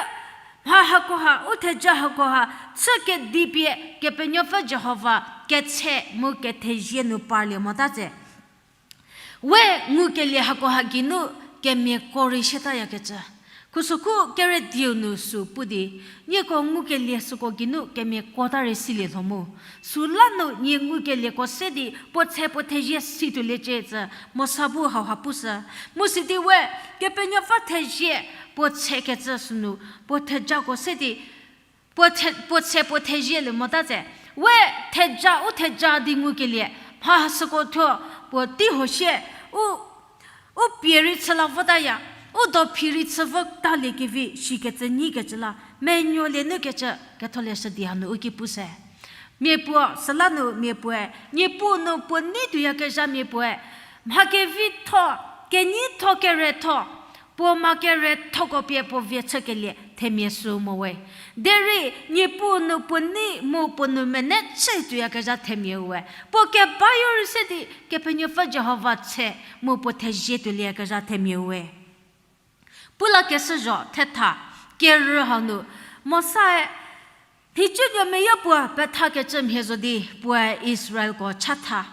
mha hakoha, u theja hakoha chü kedipie Kepenuopfü Jihova ketse mu kethezie nu parlie mota tse. We ngukelie hakoha geinu kemiako rei siatayakecü. Khusokhu kerediu nu sü pu di, nieko ngukelie süko geinu kemiako ta rei silie lho mu. Süla nu nie ngukelieko se di puo tshe puo thezie situoliecie cü Mosa bu hauha pushü. Mu sidi we Kepenuopfü thezie puo tshekecü sünu puo thejako se di puo the-, puo tshe puo thezie le mota tse. We theja, u theja di ngukelie mha süko thuo puo tei ho sie, u, u pie rei chü la votaya, u dophi rei chü votalie kevi shikecü nyikecü la menuolie nu kecü Ketholeshü di hanu u ki pushü. Mia puo, süla nu mia puoe, Niepuu nu puo nei tuoyakezha mia puoe, mha kevitho, keneitho keretho, puo mha kerethoko pie puo vie chükelie themia sü mo we. Derei Niepuu nu puo nei mu puo nou mene chü tuoyakezha themia we. Puo kebayo rei se di Kepenuopfü Jihova tshe mu puo thezie tuolieyakezha themia we. Pu lakeshü zho thetha, kerü hau nu, Mosae, nhicunuo meyie puo pethakecü mhie zo di puoe Israelko chatha.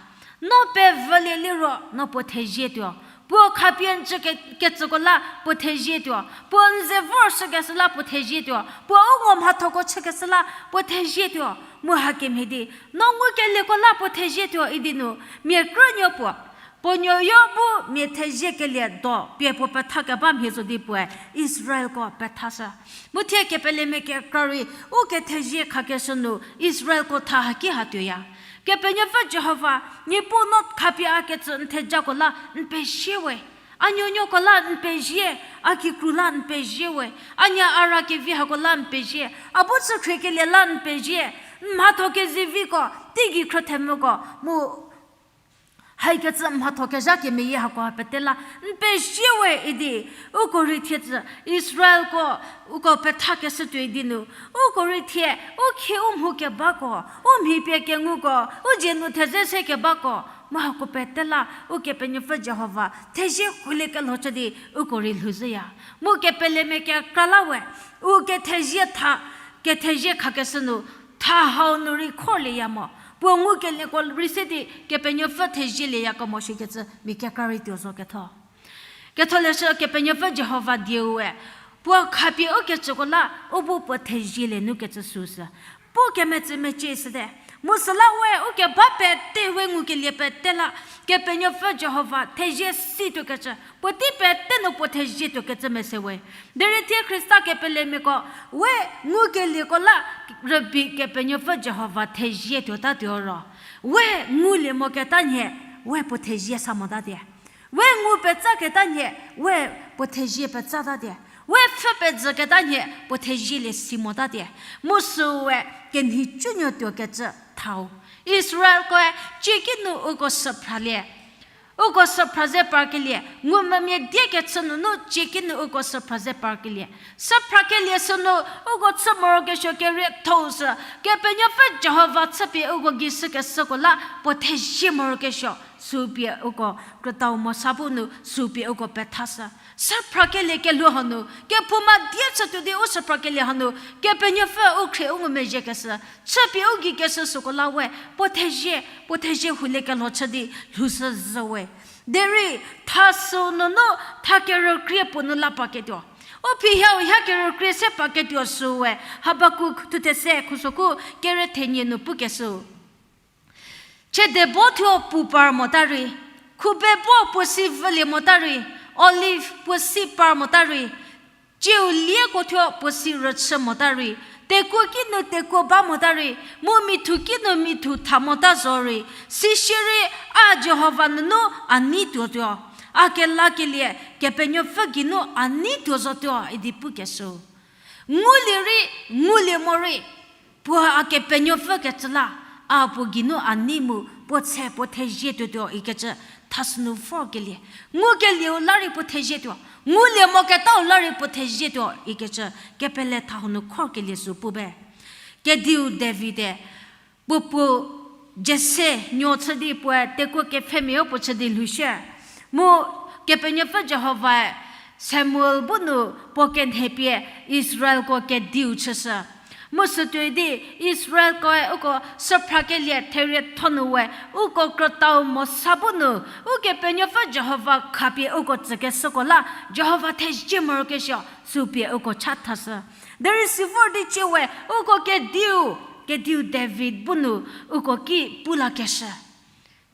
No pevülie liro no puo thezie tuo. Puo khapie n cü ke-, kecüko la puo thezie tuo. Puo n ze vorshükeshü la puo thezie tuo. Puo u ngo mhathoko chükeshü la puo thezie tuo. Mu hakemhie di, no ngukelieko la puo thezie tuo idi nu, mia krünuo puo puo nuoyo bu mia theziekelie do pie puo pethakeba mhie zo di puoe Israelko pethashü. Mu thie kepelemia kekra rei u kethezie khakeshü nu Israelko tha haki ha tuoya. Kepenuopfü Jihova, Niepuu no khapie a kecü n thejako la n pezie we. A nuonuoko la n pezie, a kikru la n pezie we. A nya a ra kevi hako la n pezie. A bu chü khriekelie la n pezie. N mhatho keziviko, teigei khrüthemvüko, mu haikecü mhatho kezha kemeyie hako pete la n pezie we idi, uko rei thie tsü Israelko, uko pethakeshü tuoi di nu, uko rei thie, u khie u mhu kebako, u mhi pie kenguko, u dzie nu theze se kebako, mu hako pete la Ukepenuopfü Jihova thezie hulie kelho chü di uko rei lhouzhüya. Mu kepelemia kekra la we, u kethezie tha, kethezie khakeshü nu, tha hau nu rei khorlieya mo. Puo ngukelieko rei se di Kepenuopfü thezielieya kemo shikecü mia kekra rei tuo zo ketho. Ketholeshü Kepenuopfü Jihova dieue, puo khapie u kecüko la u bu puo thezielie nu kecü süsü pu kemetsü mecie shüte. Mu süla we u keba pete we ngukelie pete la, Kepenuopfü Jihova thezie si tuokecü, puotei pete nu puo thezie tuokecü mese we. Derei thie Khrista kepelemiako, we ngukelieko la rübei Kepenuopfü Jihova thezie tuotatuo ro, we ngulie moketa nhie, we puo thezie sa motatie. We ngu petsaketa nhie, we puo thezie petsatatie. We pfhü pejüketa nhie, puo thezielie si motatie. Mu süue kenhicünuo tuokecü thau. Israelkoe cieki nu uko süphralie. Uko süphra ze parkelie, ngumvümia die kechü nunu cieki nu uko süphra ze parkelie. Süphrakelie sünu, uko chü morokesuo kerietho-u sü, Kepenuopfü Jihova chüpie uko gei shükeshüko la puo thezie morokesuo, sü pie uko krütau mosa bu nu sü pie uko pethashü. Süphrakelie kelhou hanu, kephouma die chütuo di u süphrakelie hanu, Kepenuopfü u khrie u ngumezhiekeshü, chüpie u gei keshü süko la we puo thezie, puo thezie hulie kelho chü di lhoushü zhü we. Derei thasü nunu tha kerükrie puo nu la paketuo. U phi hau ha kerükrie se paketuo süwe, Habakuk thuthe se khusokhu kere thenie nu pukeshü. Chiedebo thuo pu par mota rei, khubebo puo si vülie mota rei, olive puo si par mota rei, cieu lieko thuo puo si rüchü mota rei, tekuo kinu tekuo ba mota rei, mu mithu kinu mithu tha mota zo rei, sisierei a Jihova nunu a nei tuotuo, a kelakelie Kepenuopfü geinu a nei tuo zotuo idi pukeshü. Ngulie rei, ngulie morei, puo a Kepenuopfü kecü la, a puo geinu a nei mu puo tshe puo thezie tuotuo ikecü thasünu vorkelie. Ngukelieu la rei puo thezie tuo, ngulie moketau la rei puo thezie tuo ikecü kepele thau nu khorkelie sü pu be. Kediu David-e, puo puo Jese nuo chü di puoe tekuo kepfhemiau puo chü di lhoushie. Mu Kepenuopfü Jihovae Samuel bu nu puo kenhepie Israelko kediu chüshü. Mu sütuoi di Israelkoe uko süphrakelie therietho nu we, uko krütau mosa bu nu, Ukepenuopfü Jihova khapie uko tsükeshüko la, Jihova thezie morokesuo, sü pie uko chathashü. Derei sivor di ciewe, uko kediu, kediu David bu nu, uko ki pu lakeshü.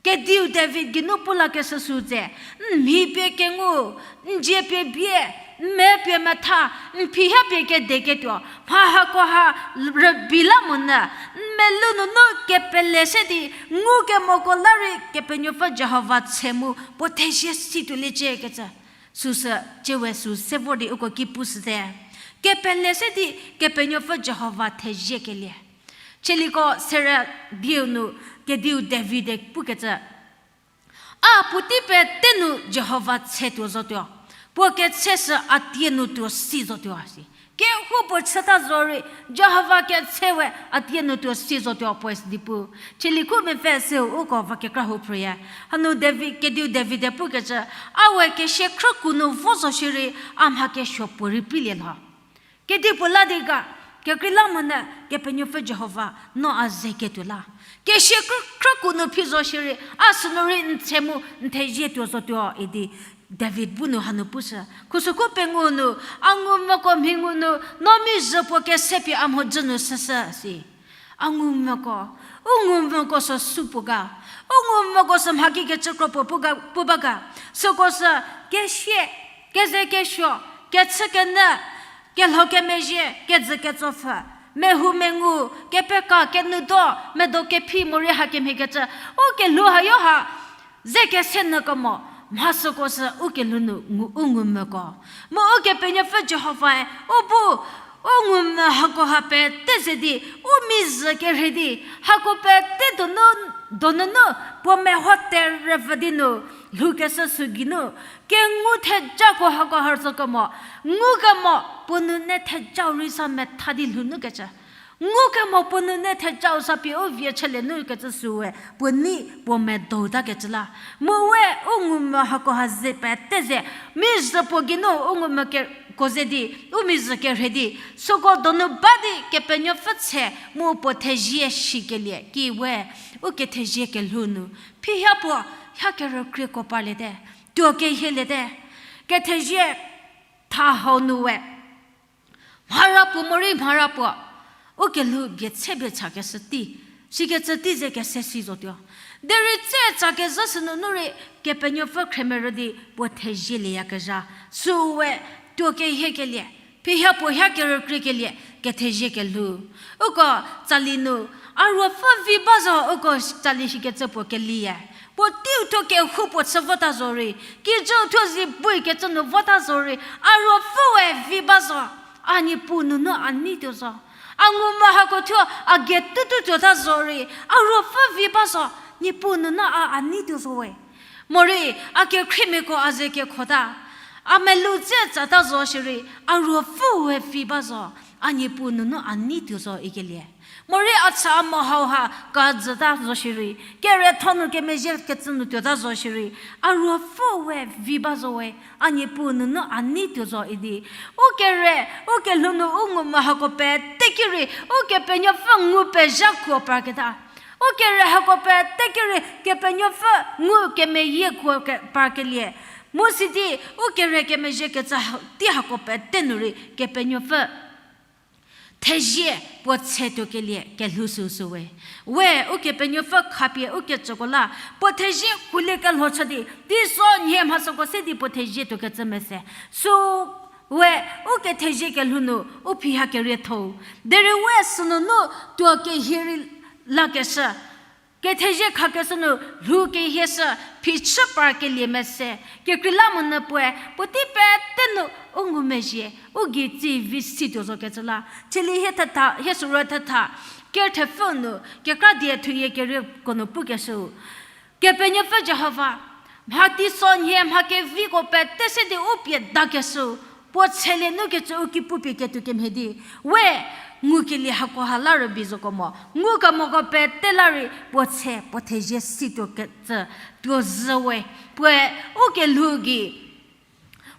Kediu David geinu pu lakeshü sü tse, n mhi pie kengu, n dzie pie bie, n me pie metha, n phiha pie kedeketuo, mha hako ha rübei la monyü, n melou nunu kepele se di, ngukemoko la rei Kepenuopfü Jihova tshe mu puo thezie si tuoliecie kecü. Süsü, ciewe sü sevor di uko ki pushüte. Kepele se di Kepenuopfü Jihova theziekelie. Chieliko sere dieu nu kediu David-e pukecü, a puotei pete nu Jihova tshe tuo zotuo. Puo ketshe sü a tie nu tuo si zotuo si. Kehou puo chüta zorei, Jihova ketshe we a tie nu tuo si zotuo puo si di pu. Chieliko mepfü seu uko va kekra hou phrüya. Hanu David, kediu David-e pukecü, a we kesia khrüku nu vo zo shierei, a mha kesuo puorei preilie lho. Kedipuo la di ga, kekreilamonyü Kepenuopfü Jihova no a ze ketuo la. Kesia khrü, khrüku nu phi zo shierei, a sünu rei n tshe mu n thezie tuo zotuo idi David bu nu hanu pushü. Khusüku pengou nu, a ngumvüko mhi ngu nu, no mizhü puo kese pie a mhodzü nu süshü si. A ngumvüko, u ngumvüko sü supuo ga, u ngumvüko sü mhaki kecü kro puo pu ga, pu ba ga, süko sü kesia, keze kesuo, kechü kenyü, kelho kemezhie, kejü ketsopfü, mehou mengu, kepeka kenudo, medo kephi morei hakemhie kecü, u kelhou hayo ha, ze kese nyü kemo, mha süko sü u kelhou nu ngu, u ngumvüko. Mu Ukepenuopfü Jihovae, u bu, u ngumvü hako ha pete ze di, u mizhü kerhei di, hako pete donu, donunu, puo meho terüpfü di nu, lhoukeshü sü geinu, kengu thejako hako ha zokemo, ngukemo, puo nune thejau rei sa metha di lhounukecü. Ngukemo puo nune thejau sa pie u vie chülie nukecü süwe, puo nei puo medoutakecü la. Mu we u ngumvü hako ha ze pete ze, mizhü puo geinu u ngumvü ke-, ko ze di, u mizhü kerhei di, süko donu ba di Kepenuopfü tshe mu puo thezie shikelie ki we, u kethezie kelhou nu, phihia puo, hia kerükrieko parliete, tuo kehieliete, kethezie tha hau nu we. Mhara puo morei mhara puo, u kelhou bie tse bie chakeshü tei, sikecü tei ze kese si zotuo. Derei tse tsa kezhü sünunu rei, Kepenuopfü khremerü di puo thezie lieyakezha, süwe tuo kehiekelie, phihia puo hia kerükriekelie, kethezie kelhou. Uko tsali nu, a ruopfü vi ba zo, uko tsali shikecü puo kelie. Puo teiu thuo kehou puo chü vota zorei, kijüu thuo zi bui kecü nu vota zorei, a ruopfüe vi ba zo, a Niepuu nunu a nei tuo zo. A ngumvü hako thuo a getutu tuota zorei, a ruopfü vi ba zo, Niepuu nunu a a nei tuo zo we. Morei, a kekhriemiako a ze kekhota, a melou tse tsata zo shierei, a ruopfüe vi ba zo, a Niepuu nunu a nei tuo zo ikelie. Morei a cha a mo hauha kajüta zo shierei, keretho nu kemezhie kecü nu tuota zo shierei, a ruopfüe vi ba zo we, a Niepuu nunu a nei tuo zo idi. U kere, u kelhou nu u ngumvü hako pete ki rei, Ukepenuopfü ngu pezhakuo parketa. U kere hako pete ki rei Kepenuopfü ngu kemeyiekuo ke-, parkelie. Mu sidi, u kere kemezhie kecü ha-, tei hako pete nu rei Kepenuopfü thezie puo tshe tuokelie kelhou süsü we. We, Ukepenuopfü khapie u kecüko la, puo thezie kuolie kelho chü di, teiso nhie mha süko se di puo thezie tuokecü mese. Sü we, u kethezie kelhou nu, u phiha kerietho-u. Derei we sünunu tuo kehie rei lakeshü. Kethezie khakeshü nu lhou kehieshü phichü parkelie mese, kekreilamonyü puoe, puotei pete nu u ngumezhie, u gei tsi vi si tuo zokecü la. Chülie hie thetha, hie süro thetha, ker thepfü nu, kekra die thuyie kerieko nu pukeshüu. Kepenuopfü Jihova, mha teisonhie mha keviko pete se di u pie dakeshüu, puo tshelie nukecü u ki pupie ketuo kemhie di, we ngukelie hakoha la rübei zoko mo, ngukemoko pete la rei puo tshe, puo thezie si tuokecü tuo zhü we, puoe u kelhou gei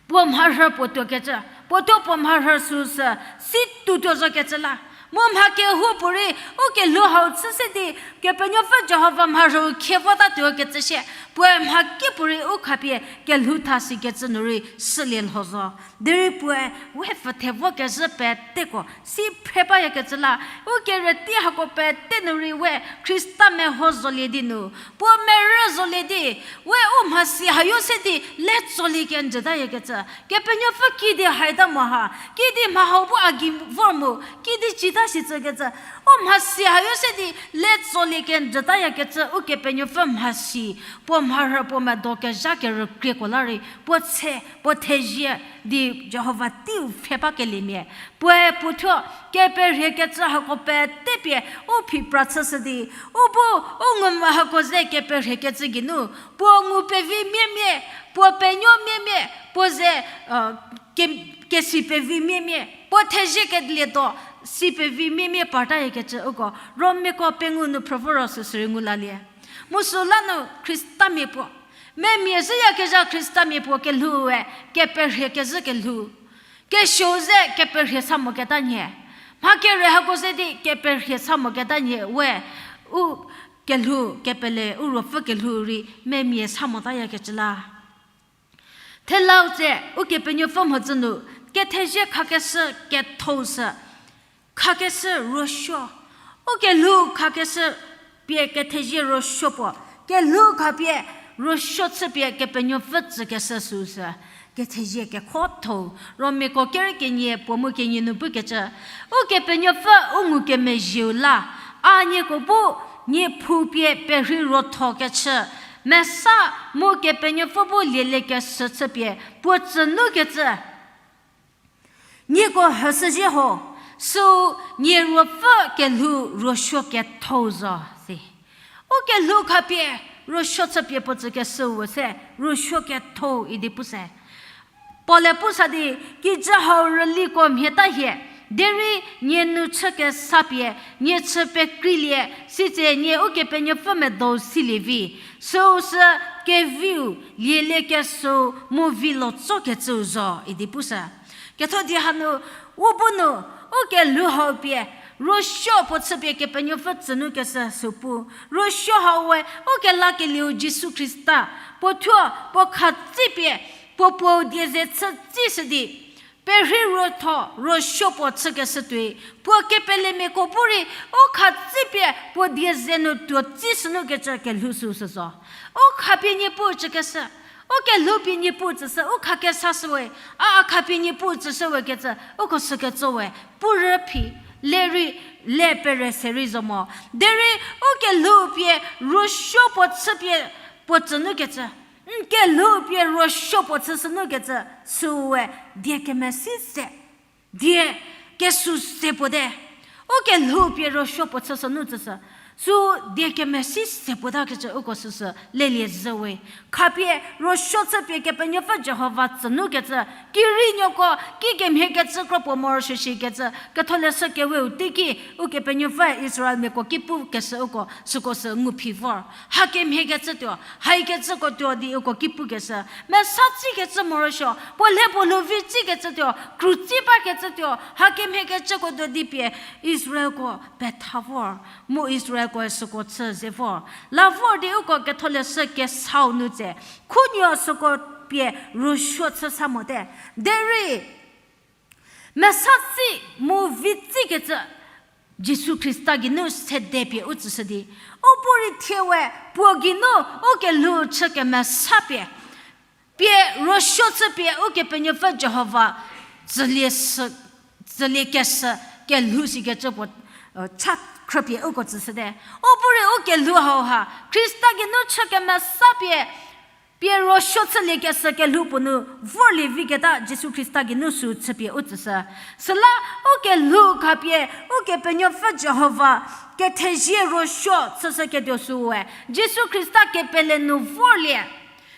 puo mharhü puo tuokecü, puo thuo puo mharhü süsü, si tuo tuo zokecü la. Mu mha kehoupuorei, u kelhou hau chü se di, Kepenuopfü Jihova mharhüu khie vota tuokecü shie, puoe mha kipuorei u khapie kelhou tha sikecü nu rei sülie lho zo. Derei puoe, we pfüthe vokezhü peteko, si phre bayakecü la, u kere tei hako pete nu rei we Khrista meho zolie di nu, puo merü zolie di, we u mhasi hayo se di le tsolie kenjütayakecü, Kepenuopfü kidi haita mo ha, kidi mha hau bu a gei vor mu, kidi cita shicükecü, u mhasi hayo se di le tsolie kenjütayakecü Ukepenuopfü mhasi, puo mharhü puo medo kezha kerükrieko la rei, puo tshe, puo thezie di Jihova teiu pfhe bakeliemia. Puoe puo thuo, keperhiekecü hako pete pie, u phi pra chüshü di, u bu, u ngumvü hako ze keperhiekecü geinu, puo ngu pevi miemie, puo penuo miemie, puo ze, ke-, kesi pevi miemie, puo thezie kedilietuo, si pevi miemie partayakecü uko, Romiako pengou nu phrüvoro süsü rei ngu lalie. Mu süla nu Khristamia puo, memia zhüyakezha Khristamia puo kelhoue, keperhie kezhü kelhou. Kesuou ze keperhie sa moketa nhie. Mha kere hako ze di keperhie sa moketa nhie we, u kelhou kepele u ruopfü kelhou rei memia sa motayakecü la. Thelau tse, Ukepenuopfü mhodzü nu, kethezie khakeshü kethou sü, khakeshü ruosuo. U kelhou khakeshü pie kethezie ruosuo puo, kelhou khapie ruosuo chüpie Kepenuopfü tsükeshü süu sü, kethezie kekhotho-u, Romiako kerü kenie puo mu kenie nu pukecü, Ukepenuopfü u ngukemezhieu la, a nieko bu, nie phou pie perhei ruothokechü, mesa mu Kepenuopfü bu lieliekeshü chüpie puo tsünukecü nieko hüshüzhie ho, süu nie ruopfü kelhou ruosuo ketho-u zo, si. U kelhou khapie ruosuo chüpie puo tsükeshüu se, ruosuo ketho-u idi pu se. Paul-e pu sa di, kijü hau rüliko mhie ta hie, derei nie nu chü kesa pie, nie chü pekreilie, sitse nie Ukepenuopfü medou silie vi, süu sü keviu, lieliekeshüu mu vi lo tsokecüu zo idi pu sü. Ketho di hanu, u bu nu, u kelhou hau pie, ruosuo puo chüpie Kepenuopfü tsünukeshü süu pu, ruosuo hau we, u kelakelieu Jisu Khrista, puo thuo, puo khatsipie, puo puou die ze chü tsishü di, perhei ruotho, ruosuo puo chükeshü tuoi, puo kepelemiako bu rei, u khatsipie, puo die ze nu tuo tsishünukecü kelhou süu sü zo. U khapie Niepuu tsükeshü, u kelhou pie Niepuu tsüshü, u kha kesa shüwe, a, a khapie Niepuu tsüshüwekecü, uko süketso we, pu rü phi, le rei, le pere se rei zo mo. Derei, u kelhou pie, ruosuo puo chüpie, puo tsünukecü, n kelhou pie ruosuo puo chüshünukecü, süu we, die kemesi se, die kesü se puo te. U kelhou pie ruosuo puo chüshünu tsüshü, süu die kemesi se puo takecü uko süsü lelie zhüwe. Khapie ruosuo chüpie Kepenuopfü Jihova tsünukecü, kirünuoko, kikemhiekecü kro puo morosuo shikecü, Ketholeshü Keweu teiki, Ukepenuopfü Israelmiako ki pukeshü uko, süko sü ngu phi vor. Hakemhiekecü tuo, haikecüko tuo di uko ki pukeshü. Mesa tsikecü morosuo, puo lhe puo lhou vi tsikecü tuo, krutsi bakecü tuo, hakemhiekecüko tuo di pie Israelko petha vor, mu Israelkoe süko chü ze vor. La vor di uko Ketholeshü Kesau nu tse, khunuo süko pie ruosuo chü sa mote. Derei, mesa tsi mu vi tsikecü Jisu Khrista geinu sede pie u tsüshü di, u bu rei thie we puo geinu u kelhou chü kemesa pie, pie ruosuo chüpie Ukepenuopfü Jihova tsülie sü, tsüliekeshü kelhou sikecü puo, cha khrüpie uko tsüshüte. U bu rei u kelhou hauha Khrista geinu chü kemesa pie, pie ruosuo chüliekeshü kelhou puo nu vorlie viketa Jisu Khrista geinu süu chüpie u tsüshü. Süla u kelhou khapie Ukepenuopfü Jihova kethezie ruosuo chüshüketuo süue Jisu Khrista kepele nu vorlie.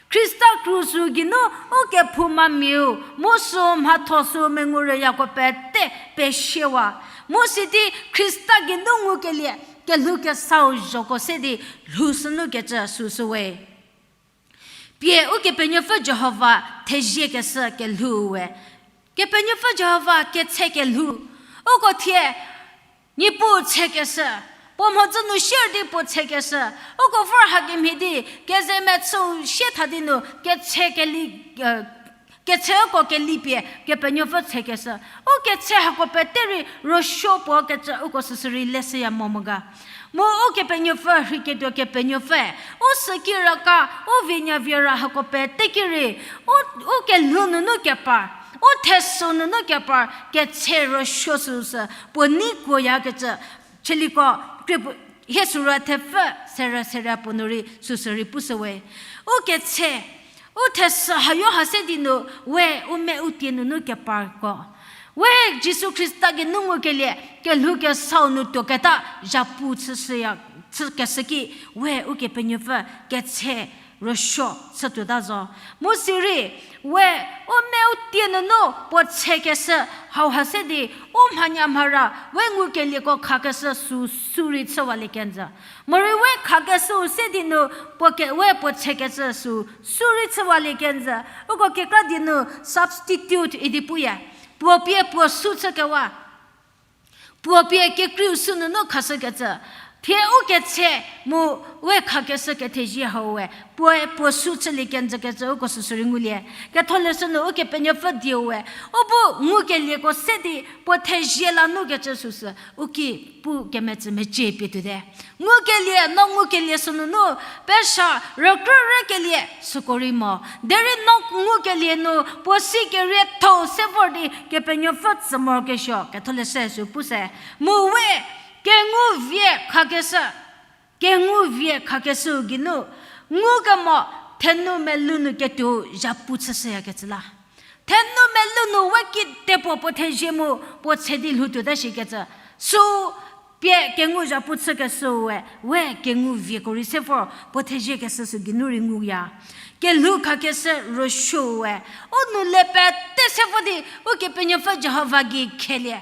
Khrista krus geinu u kephoumamiau, mu süu mhatho süu mengu rüyako pete pesiewa. Mu sidi Khrista geinu ngukelie, kelhou kesau zhoko se di lhoushünukecü süsüwe. Pie Ukepenuopfü Jihova theziekeshü kelhou we. Kepenuopfü Jihova ketse kelhou. Uko thie, Niepuu tsekeshü, puo mhodzü nu sier di puo tsekeshü, uko vor hakemhie di, keze mechüu sie tha di nu, ketse keli, ketse uko kelipie Kepenuopfü tsekeshü. U ketse hako pete rei ruosuo puo kecü uko süsü rei leshüya mo mo ga. Mu Ukepenuopfü rheiketuo Kepenuopfüe, u süki raka, u vinya viera hako pete ki rei, u, u kelhou nunu kepar, u thesü nunu kepar, ketse ruosuo süsü, puo nei kuoyakecü, chüliko, krie-, hie süra thepfü, serü serü puo nu rei süsü rei pushüwe. U ketse, u thesü hayo ha se di nu, we u me u tie nunu keparko. We Jisu Khrista geinu ngukelie, kelhou kesau nu tuoketa, zhapu chüshüya, chükeshü ki, we Ukepenuopfü ketse ruosuo chütuota zo. Mu sirei, we u me u tie nunu puo tsekeshü hauha se di, u mhanyamhara, we ngukelieko khakeshü süu, süu rei chüwalie kenjü. Morei we khakeshüu se di nu, puo ke-, we puo tsekeshü süu, süu rei chüwalie kenjü. Uko kekra di nu substitute idi puya. Puo pie puo süu chükewa. Puo pie kekreiu süu nunu khashükecü. Thie u ketse mu we khakeshü kethezie hau we, puoe puo su chülie kenjükecü uko süsü rei ngulie. Ketholeshü nu Ukepenuopfü dieu we, u bu ngukelieko se di puo thezie la nukecü süsü u ki pu kemetsü mecie pie tuote. Ngukelie, no ngukelie sünunu, pesha rükrürükelie süko rei mo. Derei no ngukelie nu puo si kerietho se vor di Kepenuopfü tsü morokesuo, Ketholeshü sü pu se. Mu we, kengu vie khakeshü, kengu vie khakeshüu geinu, ngukemo, thenou melou nu ketuou zhapu chüshüyakecü la. Thenou melou nu we kedipuo puo thezie mu puo tse di lhou tuota shikecü. Sü pie kengu zhapu chükeshüu we, we kengu vieko rei se vor puo theziekeshü sü geinu rei nguya. Kelhou khakeshü rüsuou we, u nou le pete se vo di Ukepenuopfü Jihova gei khelie.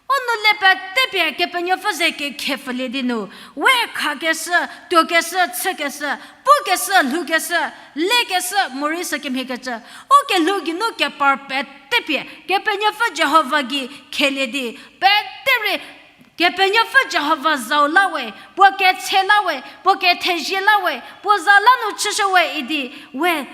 U nou le pete pie Kepenuopfü ze kekhepfülie di nu, we khakeshü, tuokeshü, chükeshü, pukeshü, lhoukeshü, lekeshü, morei sü kemhiekecü, u kelhou geinu kepar pete pie Kepenuopfü Jihova gei khelie di, pete rei Kepenuopfü Jihova zau la we, puo ketse la we, puo kethezie la we, puo za la nu chüshü we idi, we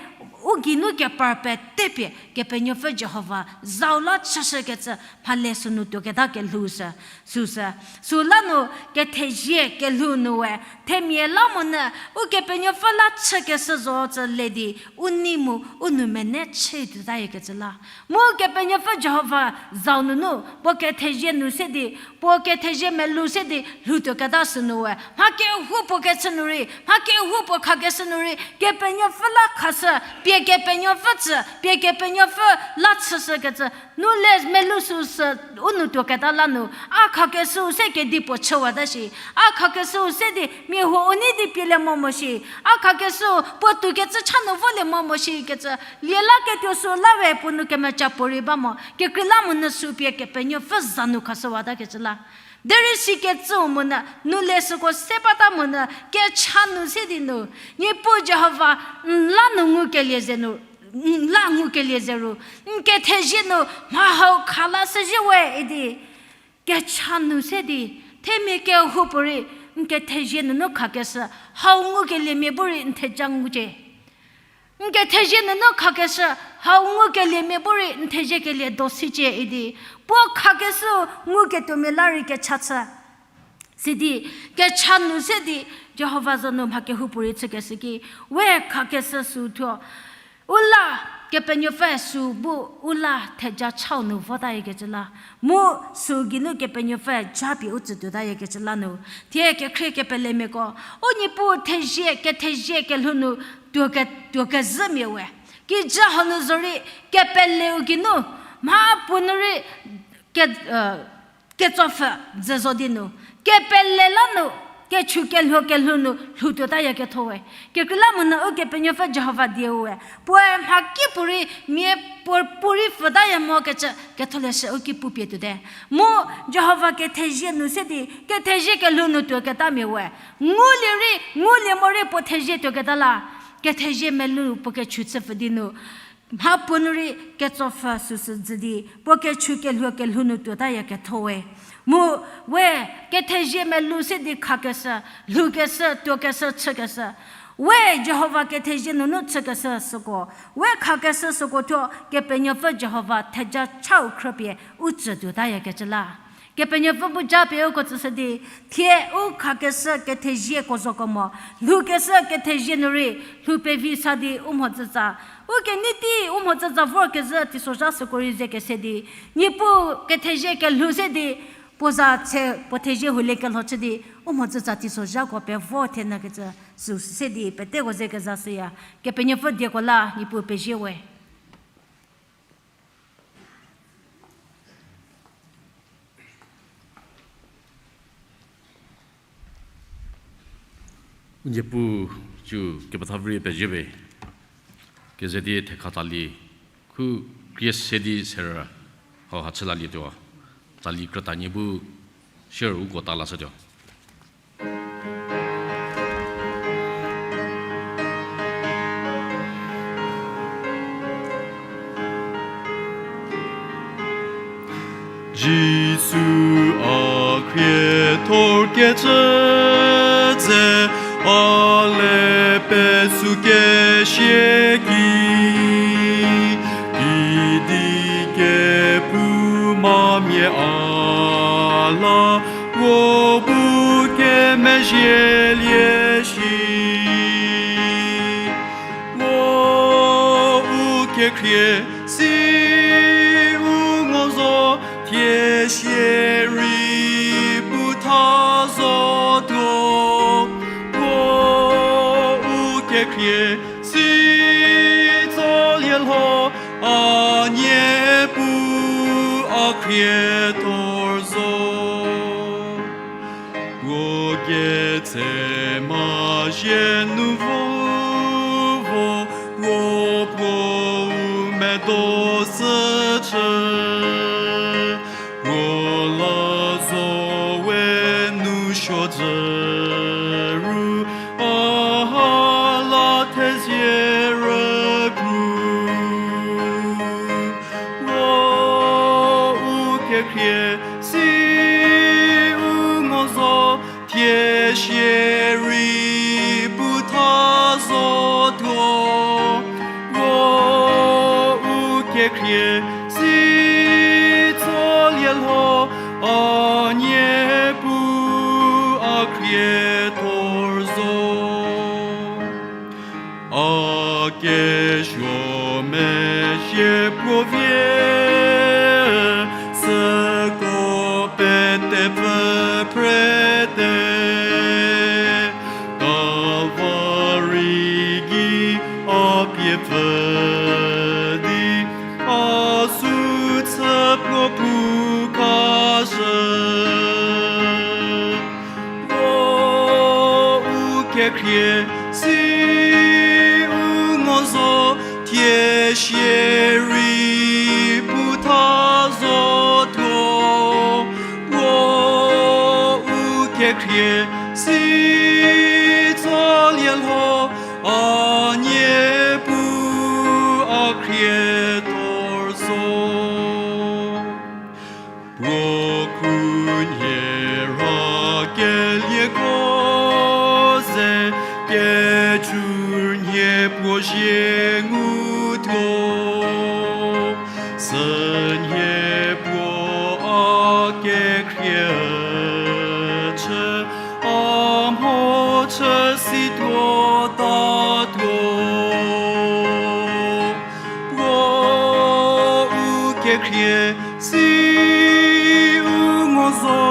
u geinu kepar pete pie Kepenuopfü Jihova zau la chüshükecü mhale sünu tuoketa kelhou sü, süsü. Süla nu kethezie kelhou nu we, themia la monyü, Ukepenuopfü la chükeshü zo tsü le di, u nei mu u nou mene chü tuotayakecü la. Mu Kepenuopfü Jihova zau nunu, puo kethezie nu se di, puo kethezie melou se di lhou tuoketa sünu we, mha kehoupuo kechü nu rei, mha kehoupuo khakeshü nu rei, Kepenuopfü la khashü, pie Kepenuopfü tsü, pie Kepenuopfü la chüshükecü, nu le melou süsü u nou tuoketa la nu, a khakeshüu se kedipuo chüwata shi, a khakeshüu se di mia huo u nei di pielie mo mo shi, a khakeshüu puo toukecü cha nu volie mo mo shikecü, lie la ketuo sü la we puo nou kemeca puorei ba mo, kekreilamonyü sü pie Kepenuopfü za nu khashüwatakecü la. Derei sikecüu monyü, nu le süko se bata monyü, kecha nu se di nu, Niepuu Jihova, n la nu ngukelie ze nu, n la ngukelie ze ru, n kethezie nu mha hau kha la shüzhie we idi, kecha nu se di, themia kehoupuorei, n kethezie nunu khakeshü, hau ngukeliemia bu rei n theja ngucie. N kethezie nunu khakeshü, hau ngukeliemia bu rei n theziekelie do sicie idi, puo khakeshü nguketuomia la rei kecha chü. Sidi, kecha nu se di, Jihova za nu mha kehoupuorei chükeshü ki, we khakeshü sü thuo, u la, Kepenuopfü sü bu u la theja chau nu votayakecü la, mu sü geinu Kepenuopfü japie u tsü tuotayakecü la nu, thie kekhrie kepelemiako, u Niepuu thezie, kethezie kelhou nu tuo ke, tuo kezhümia we. Kijü hanu zorei kepeleu geinu, mha puo nu rei ke, ketsopfü ze zo di nu, kepele la nu, kechu kelhuo kelhou nu lhou tuotayaketho we. Kekreilamonyü Ukepenuopfü Jihova dieu we, puoe mhakipuorei mia puo, puorei pfütaya mokecü Ketholeshü u ki pupie tuote. Mu Jihova kethezie nu se di, kethezie kelhou nu tuoketamia we, ngulie rei, ngulie morei puo thezie tuoketa la, kethezie melou puo kechu chüpfü di nu, mha puo nu rei ketsopfü süsü dzü di, puo kechu kelhuo kelhou nu tuotayaketho we. Mu we kethezie melou se di khakeshü, lhoukeshü, tuokeshü, chükeshü, we Jihova kethezie nunu chükeshü süko, we khakeshü süko thuo Kepenuopfü Jihova theja chau khrüpie u tsü tuotayakecü la. Kepenuopfü bu japie uko tsüshü di, thie u khakeshü kethezieko zokemo, lhoukeshü kethezie nu rei, lhou pevi sa di u mhodzütsa, u kenei tei u mhodzütsa vorkezhü teisozha süko rei ze kese di, Niepuu kethezie kelhou se di, puo za tse puo thezie hulie kelho chü di, u mhodzütsa teisozhako pevo thenyükecü, süsü se di peteko ze kezashüya, Kepenuopfü dieko la Niepuu pezie we. Niepuu, cü kepetha vü rei pezie we. Keze di thekha tsali, khu krie se di serü, hau ha chü lalietuo. Tsali krütanie bu, share uko ta lashütuo. Jisu a khriethor kecü ki, idi kepu mamia a la, puo bu kemezhielie shi. Puo u kekhrie si u ngo zo, thie shierei pu tha zotuo. Puo u kekhrie si tsolie lho, a Niepuu a khrie tor zo. Puo ketse ma zhie nu vo vo, puo puo u medo sü chü. Puo la zo we nu suo dzü ru, a ha la thezie rükru. Puo u kekhrie si u ngo zo, thie shierei pu tha zotuo. Puo u kekhrie si tsolie lho, a Niepuu a khrie tor zo. A kesuo mezhie puo vie, süko petepfü prete. Kalvari gei a pie pfü di, a sü chü puo pu kashü. Puo u kekhrie si u ngo zo, thie shierei pu tha zotuo. Puo u kekhrie si tsolie lho, a Niepuu a khrie tor zo. Puo khunhie ra kelieko ze, kecü nhie puo zie ngutuo. Sünhie puo a kekhrie chü, a mho chü situo tatuo. Puo u kekhrie si u ngo zo,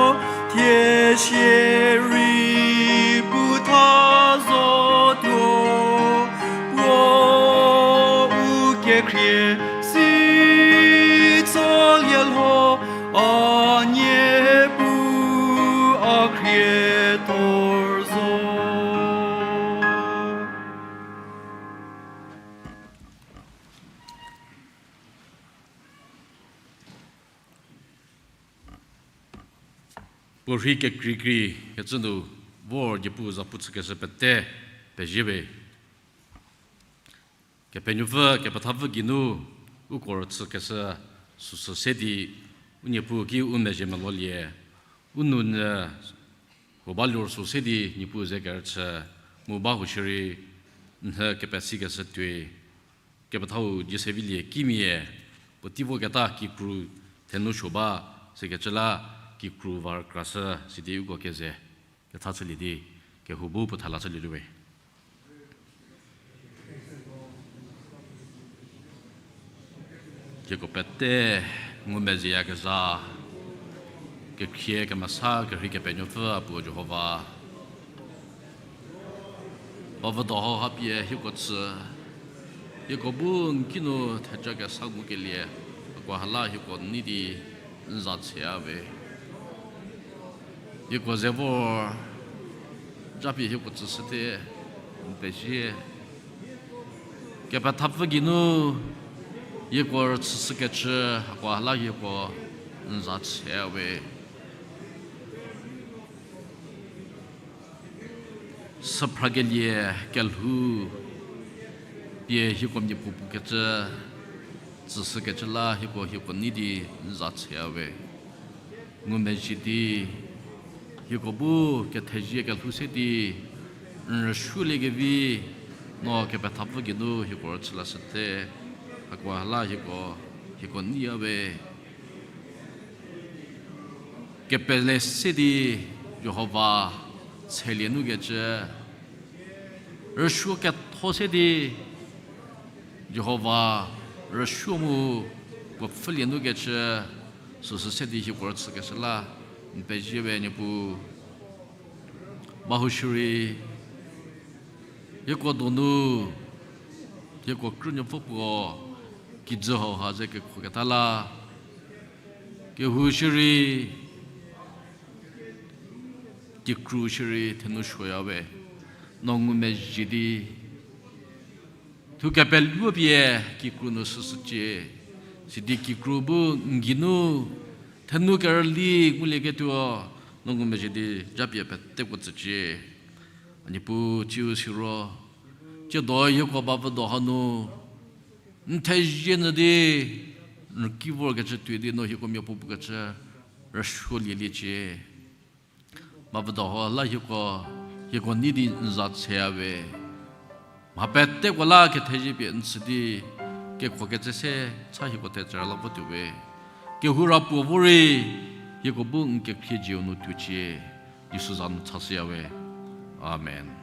thie shierei pu tha zotuo. Puo u kekhrie si tsolie lho, a Niepuu a khrie tor zo. Puo rhei kekreikrei kecü nu vor Niepuu zapu chükeshü pete pezie we. Kepenuopfü, kepethapfü geinu uko rüchükeshü süsü se di, u Niepuu ki u mezhie melolie, u nounyü huo ba liro sü se di Niepuu ze kerüchü mu ba huo shierei, nhü kepesikeshü tuoi, kepethau Jiesevilie kimia, puotei voketa kikru thenu suo ba, sikecü la kikru va rükrashü sidi uko keze ketha chülie di, kehou bu puo thala chülie lho we. Hieko pete ngumezhieyakezha, kekhrie kemesa kerhei Kepenuopfü a puo Jihova. Ba vüdo hau ha pie hieko tsü, hieko bu n kinu theja kesa ngukelie, hakoha la hieko nei di n za tsheya we. Hieko ze vor japie hieko tsüshüte n pezie. Kepethapfü geinu hieko rüchüshükecü hakoha la hieko n za tsheya we. Süphrakelie kelhou pie hieko mia puo pukecü, tsüshükecü la hieko, hieko nei di n za tsheya we. Ngumezhie di, hieko bu kethezie kelhou se di n rüsuoliekevi, No kepethapfü geinu hieko rüchü lashüte, hakoha la hieko, hieko neiya we. Kepele se di Jihova tshelie nu kecü, rüsuo ketho se di Jihova rüsuo mu puo pfhülie nu kecü, süsü se di hieko rüchükeshü la n pezie we Niepuu. Bahou shierei, hieko donu, hieko krünuopfü puo kijü hauha ze kekhoketa la, kehou shierei, kikru shierei thenou suoya we, no ngumezhie di thu kepeluo pie kikru nu süshücie, sidi kikru bu n geinu thenou kerüli ngulieketuo, no ngumezhie di japie peteko tsücie. A Niepuu, tsiu siro, tsiedo hieko bavüdo hanu n thezie nyü di, n ki vorkecü tuoi di no hieko miapuo pukecü rüsuolieliecie. Bavüdo ho la hieko, hieko nei di n za tsheya we. Mha peteko la kethezie pie n tsü di, kekhokecü se cha hieko thetsü la votuo we. Kehou ra puo vo rei, hieko bu n kekhrie zieu nu tuocie. Jisu za nu chashüya we. Amen.